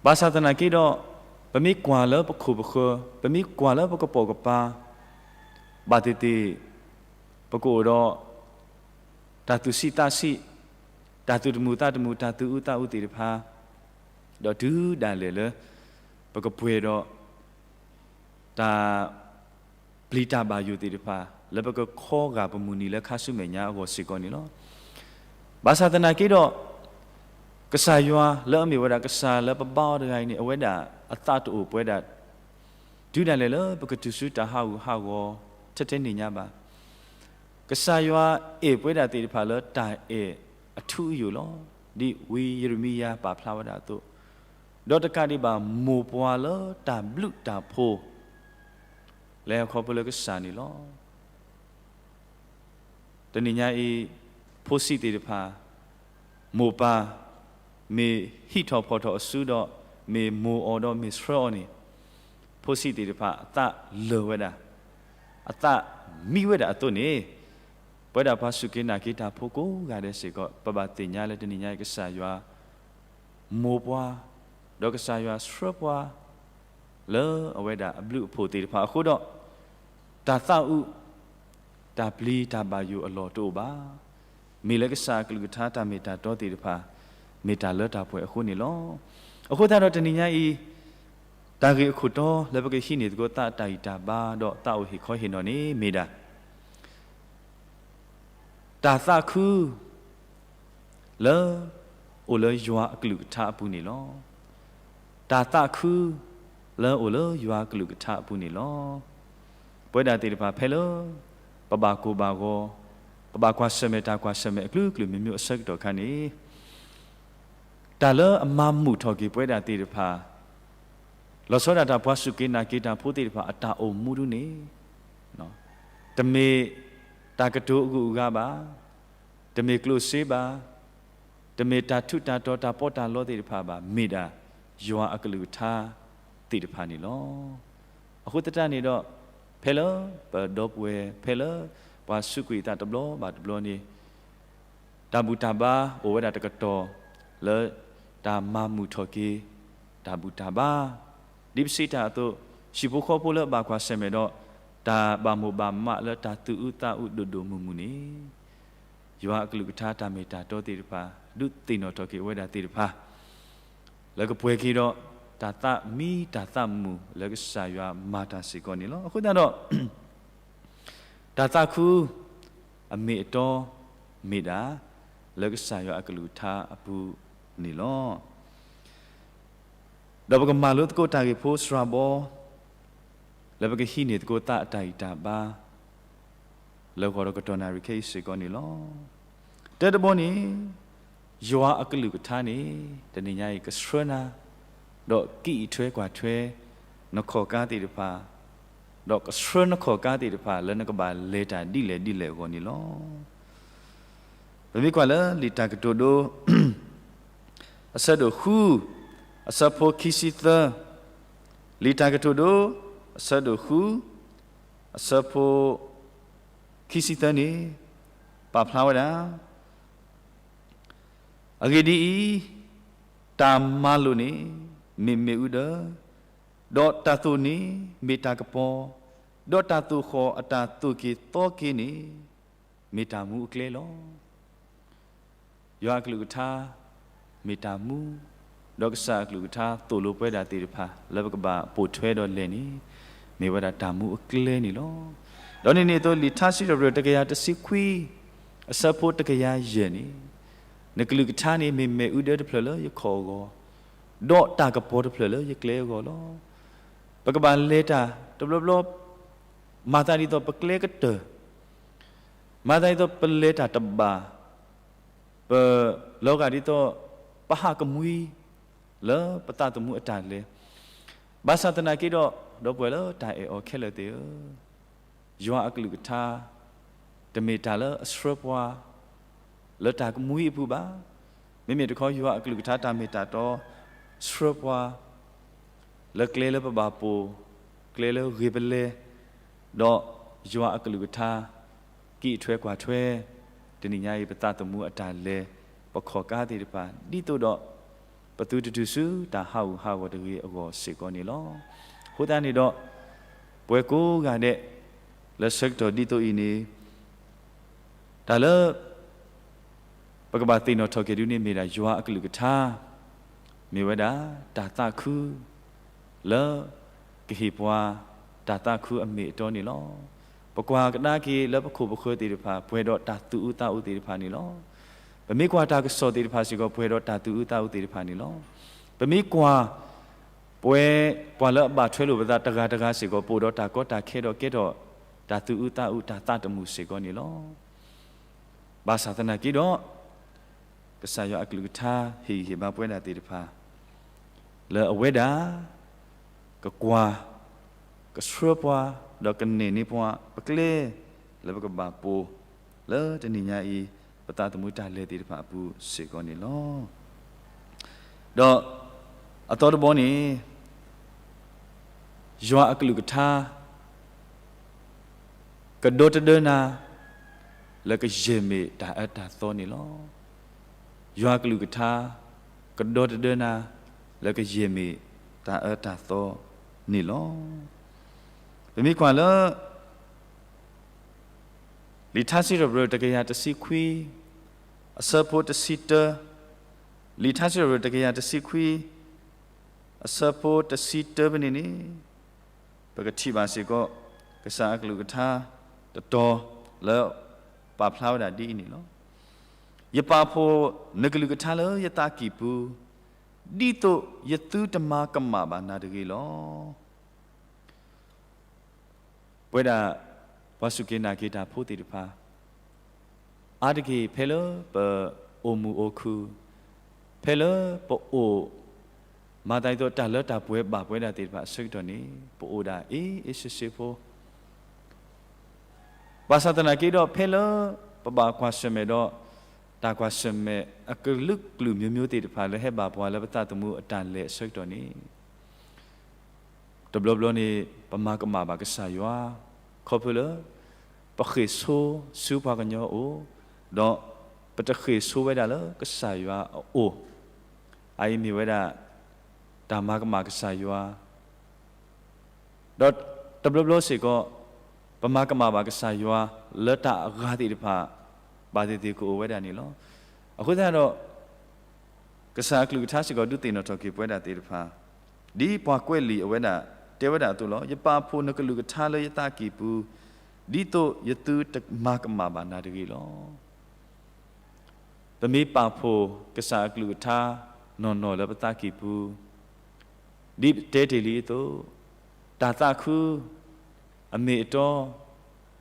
ဘၣ်ဆၣ်သနာ်က့ဒီး ပမ့ၢ်ကွၢ်လၢပခိၣ်ပဃၢၤ ပမ့ၢ်ကွၢ်လၢပကပိာ်ကပၤ ဘၣ်သ့ၣ်သ့ၣ် ပကအိၣ်ဒီး တၢ်သူၣ်ဆံးသးဆံး, တၢ်သူၣ်တမုာ်သးတမုာ်, တၢ်သူၣ်အုးသးအုးသ့ၣ်တဖၣ်, ဒီးတုၤဒၣ်လဲာ်လၢ ပကပှဲၤဒီး တၢ်ပျံၤတၢ်ဘၣ်ယိၣ်သ့ၣ်တဖၣ် လၢပကခီဂာ်ပမုၢ်နံၤလၢခါဆူမဲာ်ညါအဂီၢ်စ့ၢ်ကီးန့ၣ်လီၤ. ဘၣ်ဆၣ်သနာ်က့ဒီး ကစၢ်ယွၤလၢအမ့ၢ်ဝဲဒၣ်ကစၢ်လၢပဘါအီၤတဂၤအံၤန့ၣ် အဝဲဒၣ်အသးတအိၣ်ပဝဲဒၣ် တုၤဒၣ်လဲာ်လၢပကတုၤဆူတၢ်ဟးဂူာ်ဟးဂီၤ ထဲထဲန့ၣ်ညါဘၣ်. ကစၢ်ယွၤအဲၣ်ပဝဲဒၣ်သ့ၣ်တဖၣ်လၢတၢ်အဲၣ်အထူအယိာ်လီၤ. ဒ်ဝံယံးရမံယၤပာ်ဖျါဝဲဒၣ်အသိး, ဒီးတကးဒံးဘၣ် မိၢ်ပှၢ်လၢတၢ်ဘျုးတၢ်ဖှိၣ် လဲၤခီဖျိလၢကစၢ်န့ၣ်လီၤ. တနံၤညါအံၤ ဖိဆံးသ့ၣ်တဖၣ် မိၢ်ပၢ် မ့ၢ်ဟံးထီၣ်ဖီၣ်ထီၣ်အစုဒီး မ့ၢ်မိၢ်အီၤဒီးမ့ၢ်ဆှၢအီၤန့ၣ် ဖိဆံးသ့ၣ်တဖၣ်အသးလၢာ်ဝဲဒၣ်, အသးမံဝဲဒၣ်အသိးန့ၣ် ပဝဲဒၣ်ပှၤစူၢ်က့ၤနာ်က့ၤတၢ်ဖိကိးဂၤဒဲးစ့ၢ်ကီး ပဘၣ်သ့ၣ်ညါလၢတနံၤညါအံၤ ကစၢ်ယွၤ မိၢ်ပှၢ် ဒီးကစၢ်ယွၤဆှၢပှၤ လၢအဝဲဒၣ်အဘျုးအဖှိၣ်သ့ၣ်တဖၣ်အဃိဒီး တၢ်သးအုး တၢ်ပျံၤတၢ်ဘၣ်ယိၣ်အလီၢ်တအိၣ်ဘၣ်. မ့ၢ်လၢကစၢ်အကလုၢ်ကထါတၢ်မ့ၢ်တၢ်တီသ့ၣ်တဖၣ် မ့ၢ်တၢ်လၢတၢ်ပှဲၤအဃိန့ၣ်လီၤ. အဃိသတးဒီးတနံၤညါအံၤ တၢ်ဂ့ၢ်အခိၣ်တီလၢပကဟံးန့ၢ်သကိးသးအတၢ်ဂံၢ်တၢ်ဘါ ဒီးသးအိၣ်ဟ့ၣ်ခီဟ့ၣ်နီၤန့ၣ်မ့ၢ်ဒၣ် တၢ်သးခု လၢ အိၣ်လၢယွၤအကလုၢ်ကထါအပူၤန့ၣ်လီၤ. တၢ်သးခု လၢအိၣ်လၢယွၤအကလုၢ်ကထါအပူၤန့ၣ်လီၤ. ပဝဲဒၣ်သ့ၣ်တဖၣ်ဖဲလၢ ပဘၣ်ကိၢ်ဘၣ်ဂီၤ, ပဘၣ်ကွၢ်ဆၢၣ်မဲာ်တၢ်ကွၢ်ဆၢၣ်မဲာ်အကလုာ်ကလုာ်မ့ၢ်မ့ၢ်အဆၢကတီၢ်အခါန့ၣ် တၢ်လၢအမၤမုာ်ထီၣ်က့ၤပဝဲဒၣ်သ့ၣ်တဖၣ် လီၤဆီဒၣ်တၢ်ပှၤစူၢ်က့ၤနာ်က့ၤတၢ်ဖိသ့ၣ်တဖၣ်အတၢ်အိၣ်မူဒ်န့ၣ် တမ့ၢ်တၢ်ကတိၤအဂုၤအဂၤဘၣ်, တမ့ၢ်ကျိၣ်စ့ဘၣ်, တမ့ၢ်တၢ်ထူးတၢ်တီၤတၢ်ပီးတၢ်လီသ့ၣ်တဖၣ်ဘၣ်, မ့ၢ်ဒၣ်ယွၤအကလုၢ်ကထါသ့ၣ်တဖၣ်န့ၣ်လီၤ. အဃိသတးန့ၣ်ဒီး ဖဲလၢပဒီပုၢ်ဝဲၢ် ဖဲလၢပှၤစူးကွံာ်အသးတဘျီဘၣ်တဘျီန့ၣ် တၢ်ဘူၣ်တၢ်ဘါအိၣ်ဝဲဒၣ်တကတီၢ် လၢတၢ်မၤမုာ်ထီၣ်က့ၤ တၢ်ဘူၣ်တၢ်ဘါ, ဒ်ပစံးတၢ်အသိး ဟံၣ်ဖိဃီဖိလၢအဘၣ်ကွၢ်ဆၢၣ်မဲာ်ဒီး တၢ်ဘၣ်မိၣ်ဘၣ်မးလၢတၢ်သူၣ်အုးသးအုးဒိၣ်ဒိၣ်မုၢ်မုၢ်န့ၣ် ယွၤအကလုၢ်ကထါတၢ်မ့ၢ်တၢ်တီသ့ၣ်တဖၣ် ဒုးသ့ၣ်နီၣ်ထီၣ်က့ၤအဝဲဒၣ်သ့ၣ်တဖၣ် လၢကပှဲၤက့ၤဒီး တၢ်သးမံတၢ်သးမုာ်လၢကစၢ်ယွၤမၤတၢ်စ့ၢ်ကီးန့ၣ်လီၤ. အဃိသတးဒီး တၢ်သးခု အမ့ၢ်အတီ မ့ၢ်ဒၣ် လၢကစၢ်ယွၤအကလုၢ်ကထါအပူၤန့ၣ်လီၤ. ဒီးပကမၤလိသကိးတၢ်ဂ့ၢ်ဖိစှၤဘီ လၢပကဟံးန့ၢ်သကိးသးအတၢ်ဂံၢ်တၢ်ဘါ လၢဂီၤဒီးကတီၢ်နၣ်ရံၣ်ခဲအံၤစ့ၢ်ကီးန့ၣ်လီၤ. တၢတဘီန့ၣ် ယွၤအကလုၢ်ကထါန့ၣ် တနံၤညါအံၤကဆှၢနၤ ဒီးကအံးထွဲကွၢ်ထွဲ နခီၣ်ကါသ့ၣ်တဖၣ်, ဒီးကဆှၢနခီၣ်ကါသ့ၣ်တဖၣ် လၢနကဘၣ်လဲၤတၢ်ဒ်လဲၣ်ဒ်လဲၣ်အဂီၢ်န့ၣ်လီၤ. ပမ့ၢ်ကွၢ်လၢလံာ်တၢ်ကတိၤဒိ အဆၢဒိၣ်ဃု အဆၢဖိခံဆံသၢ, လံာ်တၢ်ကတိၤဒိ အဆၢဒိၣ်ဃု အဆၢဖိ ခံဆံသၢန့ၣ် ပာ်ဖျါဝဲဒၣ် အဂ့ၢ်ဒ်အံၤ, တၢ်မၤလိာ်န့ၣ် မ့ၢ်မ့ၣ်အူဒၢ, ဒီးတၢ်သိၣ်န့ၣ်မ့ၢ်တၢ်ကပီၤ, ဒီးတၢ်သိၣ်ဃီၣ်အတၢ်သိၣ်က့ၤသီက့ၤန့ၣ် မ့ၢ်တၢ်မူအကျဲလီၤ. ယွၤအကလုၢ်ကထါ မ့ၢ်တၢ်မူ, ဒီးကစၢ်အကလုၢ်ကထါသိၣ်လိပဝဲဒၣ်သ့ၣ်တဖၣ် လၢပကဘၣ်ပိာ်ထွဲဒီးလဲၤန့ၣ် မ့ၢ်ဝဲဒၣ်တၢ်မူအကျဲန့ၣ်လီၤ. ဒီးန့ၣ်န့ၣ်အသိး လံာ်ထါစံးထီၣ်ပတြၢၤတကယၤတဆံခွံ အဆၢဖိတကယၤယဲၢ်န့ၣ်, နကလုၢ်ကထါန့ၣ်မ့ၢ်မ့ၣ်အူဒၢတဖျၢၣ်လၢယခီၣ်အဂီၢ်, ဒီးတၢ်ကပီၤတဖျၢၣ်လၢယကျဲအဂီၢ်လီၤ. ပကဘၣ်လဲၤတၢ်တဘျီဘျီ မၤသးဒ်သိးပကျဲကတၢၢ်, မၤသးဒ်သိးပလဲၤတၢ်တဘၣ်, ပလီၤဂာ်ဒ်သိး ပဟးကမှံ လၢပသးသမူအတၢ်လဲၤ, ဘၣ်ဆၣ်သနာ်က့ဒီး ဒီပုၢ်ဝဲၢ်လၢတၢ်အဲၣ်အီၤခဲလၢာ်သ့ၣ်ဧၢ, ယွၤအကလုၢ်ကထါ တမ့ၢ်တၢ်လၢအဆှၢပှၤ လၢတၢ်ကမှံအပူၤဘၣ်. မ့မ့ၢ်တခီ ယွၤအကလုၢ်ကထါတၢ်မ့ၢ်တၢ်တီ ဆှၢပှၤ လၢကျဲလၢပဘၣ်ပိာ်, ကျဲလၢဂ့ၤပလဲၤ, ဒီးယွၤအကလုၢ်ကထါ ကအံးထွဲကွၢ်ထွဲ တနံၤညါအံၤ ပသးသမူအတၢ်လဲၤ, ပခီၣ်ကါသ့ၣ်တဖၣ် ဒ်သိးဒီး ပသုတတုၤဆူတၢ်ဟးဂူာ်ဟးဂီၤတဂ့ၤအဂီၢ်စ့ၢ်ကီးန့ၣ်လီၤ. အဃိသတးန့ၣ်ဒီး ပဝဲကိးဂၤဒဲး လၢဆၢကတီၢ်ဒ်သိးအံၤန့ၣ် တၢ်လၢ ပကဘၣ်သ့ၣ်နီၣ်ထီၣ်က့ၤဒုန့ၣ်မ့ၢ်ဒၣ်ယွၤအကလုၢ်ကထါ, မ့ၢ်ဝဲဒၣ်တၢ်သးခု လၢကဟ့ၣ်ပှၤတၢ်သးခုအမ့ၢ်အတီန့ၣ်လီၤ. ပကွၢ်ကဒါက့ၤလၢပခိၣ်ပဃၢၤသ့ၣ်တဖၣ် ပှဲၤဒီးတၢ်သူၣ်အုးသးအုးသ့ၣ်တဖၣ်န့ၣ်လီၤ. ပမ့ၢ်ကွၢ်တၢ်ကစီၣ်သ့ၣ်တဖၣ်စ့ၢ်ကီး ပှဲၤဒီးတၢ်သူၣ်အုးသးအုးသ့ၣ်တဖၣ်န့ၣ်လီၤ. ပမ့ၢ်ကွၢ် ပှဲၤ ပှၤလၢအဘၣ်ထွဲလိာ်ပသးတဂၤတဂၤစ့ၢ်ကီး ပအိၣ်ဒီးတၢ်ကီတၢ်ခဲဒီးကဲထီၣ်တၢ်သူၣ်အုးသးအုးတၢ်သးတမုာ်စ့ၢ်ကီးန့ၣ်လီၤ. ဘၣ်ဆၣ်သနာ်က့ဒီး ကစၢ်ယွၤအကလုၢ်ကထါဟ့ၣ်ဂံၢ်ဟ့ၣ်ဘါပဝဲဒၣ်သ့ၣ်တဖၣ် လၢအဝဲဒၣ် ကကွၢ် ကဆှၢပှၤ ဒီးကနဲၣ်န့ၢ်ပှၤ ပကျဲ လၢပကဘၣ်ပိာ် လၢတနံၤညါအံၤ ပသးသမူတၢ်လဲၤသ့ၣ်တဖၣ်အပူၤစ့ၢ်ကီးန့ၣ်လီၤ. ဒီးအသီတဘီန့ၣ် ယွၤအကလုၢ်ကထါ ကဒီတဒၢနၤ လၢကယဲၢ်မ့ၢ်တၢ်အၢတၢ်သီန့ၣ်လီၤ. ယွၤအကလုၢ်ကထါ ကဒီတဒၢနၤ လၢကယဲၢ်မ့ၢ်တၢ်အၢတၢ်သီန့ၣ်လီၤ. ပမ့ၢ်ကွၢ်လၢ လံာ်ထါစံးထီၣ်ပတြၢၤတကယၤတဆံခွံ အဆၢဖိတဆံတၢ, လံာ်ထါစံးထီၣ်ပတြၢၤတကယၤတဆံခွံ အဆၢဖိတဆံတၢဖဲန့ၣ်န့ၣ် ပကထံၣ်ဘၣ်စ့ၢ်ကီး ကစၢ်အကလုၢ်ကထါတတီၤလၢပာ်ဖျါဝဲဒၣ်ဒ်အံၤန့ၣ်လီၤ. ယပာ်ဖှိၣ်နကလုၢ်ကထါလၢယသးကံၢ်ပူၤ, ဒ်သိးယသုတမၤကမၣ်ဘၣ်နၤတဂ့ၤလီၤ. ပဝဲဒၣ် ပှၤစူၢ်က့ၤနာ်က့ၤတၢ်ဖိသ့ၣ်တဖၣ် အါတက့ၢ်ဖဲလၢပအိၣ်မူအိၣ်ခုၣ်, ဖဲလၢပအိၣ် မၤသးဒ်သိးတၢ်လၢတၢ်ပှဲၤဘၣ်ပဝဲဒၣ်သ့ၣ်တဖၣ်အဆၢကတီၢ်န့ၣ် ပအိၣ်ဒၣ်အ့ၣ်အ့ၣ်ဆ့ဆ့ဖိ ဘၣ်ဆၣ်သနာ်က့ဒီး ဖဲလၢပဘၣ်ကွၢ်ဆၢၣ်မဲာ်ဒီး တၢ်ကွၢ်ဆၢၣ်မဲာ်အကလုာ်ကလုာ်မျိုးမျိုးသ့ၣ်တဖၣ်လၢဟဲဘၣ်ပှၤလၢပသးသမူအတၢ်လဲၤအဆၢကတီၢ်န့ၣ် တဘျီဘျီန့ၣ် ပမၤကမၣ်ဘၣ်ကစၢ်ယွၤ ခီဖျိလၢ ပဃ့ၢ်ဆိဆူပှၤကညီအအိၣ်, ဒီးပတဃ့ၢ်ဆိဝဲဒၣ်လၢကစၢ်ယွၤအအိၣ်, အအံၤမ့ၢ်ဝဲဒၣ် တၢ်မၤကမၣ်ကစၢ်ယွၤ ဒီးတဘျီဘျီစ့ၢ်ကီး ပမၤကမၣ်ဘၣ်ကစၢ်ယွၤလၢတၢ်အဂၤသ့ၣ်တဖၣ် ဘၣ်သ့ၣ်သ့ၣ်ကအိၣ်ဝဲဒၣ်န့ၣ်လီၤ. အဃိသတးဒီး ကစၢ်အကလုၢ်ကထါစ့ၢ်ကီးဒုးသ့ၣ်နီၣ်ထီၣ်က့ၤပဝဲဒၣ်သ့ၣ်တဖၣ် ဒ်ပှၤကွဲးလံာ်အဝဲဒၣ်တဲဝဲဒၣ်အသိးလီၤ. ယပာ်ဖှိၣ်နကလုၢ်ကထါလၢယသးကံၢ်ပူၤ, ဒ်သိးယသုတမၤကမၣ်ဘၣ်နၤတဂ့ၤလီၤ. ပမ့ၢ်ပာ်ဖှိၣ်ကစၢ်အကလုၢ်ကထါနီၢ်နီၢ်လၢပသးကံၢ်ပူၤ, ဒ်ပတဲတ့ၢ်လံအသိး, တၢ်သးခု အမ့ၢ်အတီ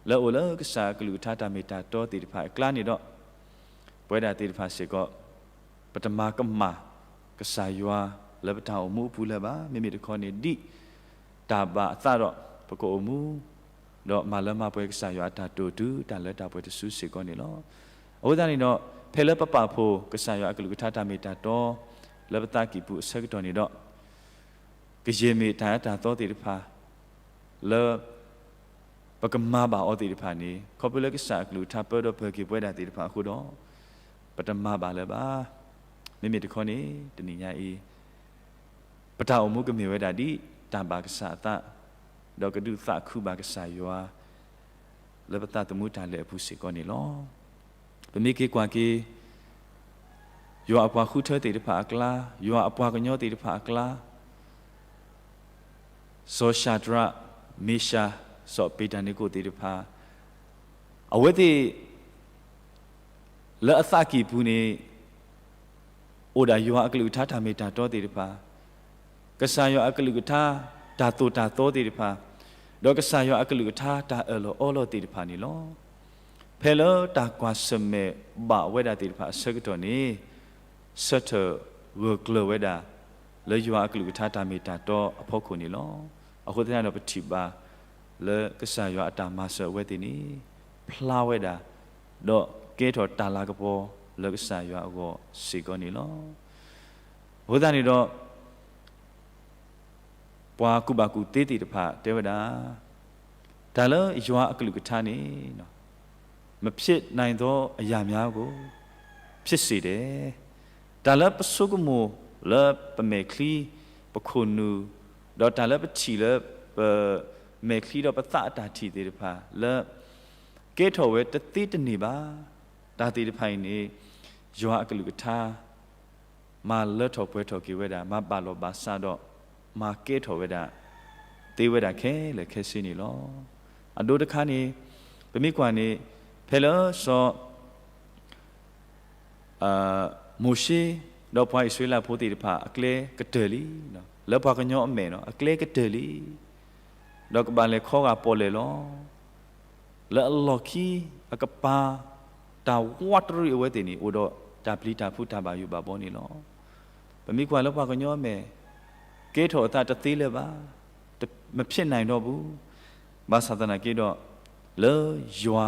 လၢအအိၣ်လၢကစၢ်အကလုၢ်ကထါတၢ်မ့ၢ်တၢ်တီသ့ၣ်တဖၣ်အကျါန့ၣ်ဒီး, ပဝဲဒၣ်သ့ၣ်တဖၣ်စ့ၢ်ကီး ပတမၤကမၣ်ကစၢ်ယွၤလၢပတၢ်အိၣ်မူအပူၤလၢၤဘၣ်. မ့မ့ၢ်တခီန့ၣ် ဒ်တၢ်ဘၣ်အသးဒီး ပကအိၣ်မူ ဒီးမၤလၢမၤပှဲၤကစၢ်ယွၤအတၢ်တိာ်တုၤတၢ်လၢတၢ်ပှဲၤတစုစ့ၢ်ကီးန့ၣ်လီၤ. အဃိသတးန့ၣ်ဒီး ဖဲလၢပပာ်ဖှိၣ်ကစၢ်ယွၤအကလုၢ်ကထါတၢ်မ့ၢ်တၢ်တီ လၢပသးကံၢ်ပူၤအဆၢကတီၢ်န့ၣ်ဒီး ကယဲၢ်မ့ၢ်တၢ်အၢတၢ်သီသ့ၣ်တဖၣ် လၢ ပကမၤဘၣ်အီၤသ့ၣ်တဖၣ်န့ၣ် ခီဖျိလၢကစၢ်အကလုၢ်ကထါပၢဒီးပၢၤက့ၤပဝဲဒၣ်သ့ၣ်တဖၣ်အဃိဒီး ပတမၤဘၣ်လၢၤဘၣ်. မ့မ့ၢ်တခီန့ၣ် တနံၤညါအံၤ ပတၢ်အိၣ်မူကမ့ၢ်ဝဲဒၣ်ဒ်တၢ်ဘၣ်ကစၢ်အသး, ဒီးကဒုးသးခုဘၣ်ကစၢ်ယွၤ လၢပသးသမူတၢ်လဲၤအပူၤစ့ၢ်ကီးန့ၣ်လီၤ. ပမ့ၢ်က့ၤကွၢ်က့ၤ ယွၤအပှၤဃုထၢသ့ၣ်တဖၣ်အကျါ, ယွၤအပှၤကညီသ့ၣ်တဖၣ်အကျါ, စီၤၡၤဒြး, မ့ၡး, စီၤအၤဘ့းနကိၣ်သ့ၣ်တဖၣ်, အဝဲသ့ၣ် လၢအသးကံၢ်ပူၤန့ၣ် အိၣ်ဒၣ်ယွၤအကလုၢ်ကထါတၢ်မ့ၢ်တၢ်တီသ့ၣ်တဖၣ်, ကစၢ်ယွၤအကလုၢ်ကထါတၢ်သိၣ်တၢ်သီသ့ၣ်တဖၣ်, ဒီးကစၢ်ယွၤအကလုၢ်ကထါတၢ်အၢၣ်လီၤအီလီၤသ့ၣ်တဖၣ်န့ၣ်လီၤ. ဖဲလၢတၢ်ကွၢ်ဆၢၣ်မဲာ်ဘၣ်ဝဲဒၣ်သ့ၣ်တဖၣ်အဆၢကတီၢ်န့ၣ် ဆၢထၢၣ်ဂၢၢ်ကျၢၤဝဲဒၣ် လၢယွၤအကလုၢ်ကထါတၢ်မ့ၢ်တၢ်တီအဖီခိၣ်န့ၣ်လီၤ. အဃိသတးဒီးပထံၣ်ဘၣ် လၢကစၢ်ယွၤအတၢ်မၤစၢၤအဝဲသ့ၣ်န့ၣ် ဖျါဝဲဒၣ် ဒီးကဲထီၣ်တၢ်လၤကပီၤလၢကစၢ်ယွၤအဂီၢ်စ့ၢ်ကီးန့ၣ်လီၤ. အဃိသတးန့ၣ်ဒီး ပှၤကူၣ်ဘၣ်ကူၣ်သ့သ့ၣ်တဖၣ်တဲဝဲဒၣ်, တၢ်လၢယွၤအကလုၢ်ကထါန့ၣ် မဖြစ်နိုင်သောအရာများကို ဖြစ်စေတယ်. တၢ်လၢပဆိကမိၣ်လၢပမဲာ်ချံ, ပခိၣ်နူာ်, ဒီးတၢ်လၢပထံၣ်လၢပမဲာ်ချံဒီးပသးအတၢ်ထံၣ်သ့ၣ်တဖၣ် လၢ ကဲထီၣ်ဝဲတသ့တန့ၢ်ဘၣ်. တၢ်သ့ၣ်တဖၣ်အံၤန့ၣ် ယွၤအကလုၢ်ကထါ မၤလၢထီၣ်ပှဲၤထီၣ်က့ၤဝဲဒၣ်, မၤဘၣ်လီၤဘၣ်စးဒီး မၤကဲထီၣ်ဝဲဒၣ် သ့ဝဲဒၣ်ခဲလၢာ်ခဲဆ့န့ၣ်လီၤ. အဒိတခါန့ၣ် ပမ့ၢ်ကွၢ်န့ၣ် ဖဲလၢစီၤ မိၤၡ့ ဒီးပှၤအံၣ်စရ့လးဖိသ့ၣ်တဖၣ် အကျဲကတၢၢ်လံ, လၢပှၤကညီအမဲာ်နီၤ အကျဲကတၢၢ်လံ, ဒီးကဘၣ်လဲၤခီဂာ်ပီၣ်လဲၣ်လီၤ. လၢအလီၢ်ခံ အကပၤ တၢ်ဝးတရံးအဝဲသ့ၣ်န့ၣ် အိၣ်ဒီးတၢ်ပျံၤတၢ်ဖုးတၢ်ဘၣ်ယိၣ်ဘၣ်ဘီန့ၣ်လီၤ. ပမ့ၢ်ကွၢ်လၢပှၤကညီအမဲာ် ကဲထီၣ်အသးတသ့လၢၤဘၣ်, မဖြစ်နိုင်တော့ဘူး, ဘၣ်ဆၣ်သနာ်က့ဒီး လၢယွၤ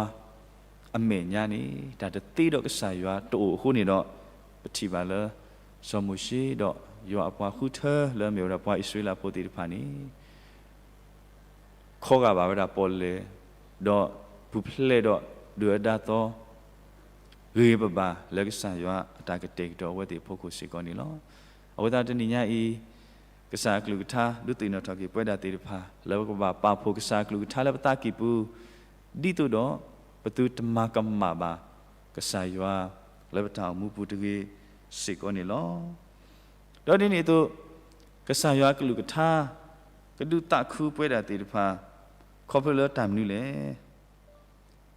အမဲာ်ညါန့ၣ် တၢ်တသ့ဒီးကစၢ်ယွၤတအိၣ်အဃိန့ၣ်ဒီး ပထံၣ်ဘၣ်လၢ စီၤမိၤၡ့ဒီးယွၤအပှၤဃုထၢလၢအမ့ၢ်ဝဲဒၣ်ပှၤအံၣ်စရ့လးဖိသ့ၣ်တဖၣ်န့ၣ် ခီဂာ်ဘၣ်ဝဲဒၣ်ပီၣ်လဲၣ်, ဒီးပူၤဖျဲးဒီးဒုၣ်ဒါသီ ဂ့ၤဂ့ၤဘၣ်ဘၣ်လၢကစၢ်ယွၤအတၢ်ကတဲာ်ကတီၤအဝဲသ့ၣ်အဖီခိၣ်စ့ၢ်ကီးန့ၣ်လီၤ. အဃိသတးတနံၤညါအံၤ ကစၢ်အကလုၢ်ကထါ ဒုးသ့ၣ်နီၣ်ထီၣ်က့ၤပဝဲဒၣ်သ့ၣ်တဖၣ် လၢပကဘၣ်ပာ်ဖှိၣ်ကစၢ်အကလုၢ်ကထါလၢပသးကံၢ်ပူၤ ဒ်သိးဒီး ပသုတမၤကမၣ်ဘၣ် ကစၢ်ယွၤ လၢပတၢ်အိၣ်မူပူၤတဂ့ၤစ့ၢ်ကီးန့ၣ်လီၤ. ဒီးဒ်န့ၣ်အသိး ကစၢ်ယွၤအကလုၢ်ကထါ ကဒုးသးခုပဝဲဒၣ်သ့ၣ်တဖၣ် ခီဖျိလၢတၢ်မနုၤလဲၣ်.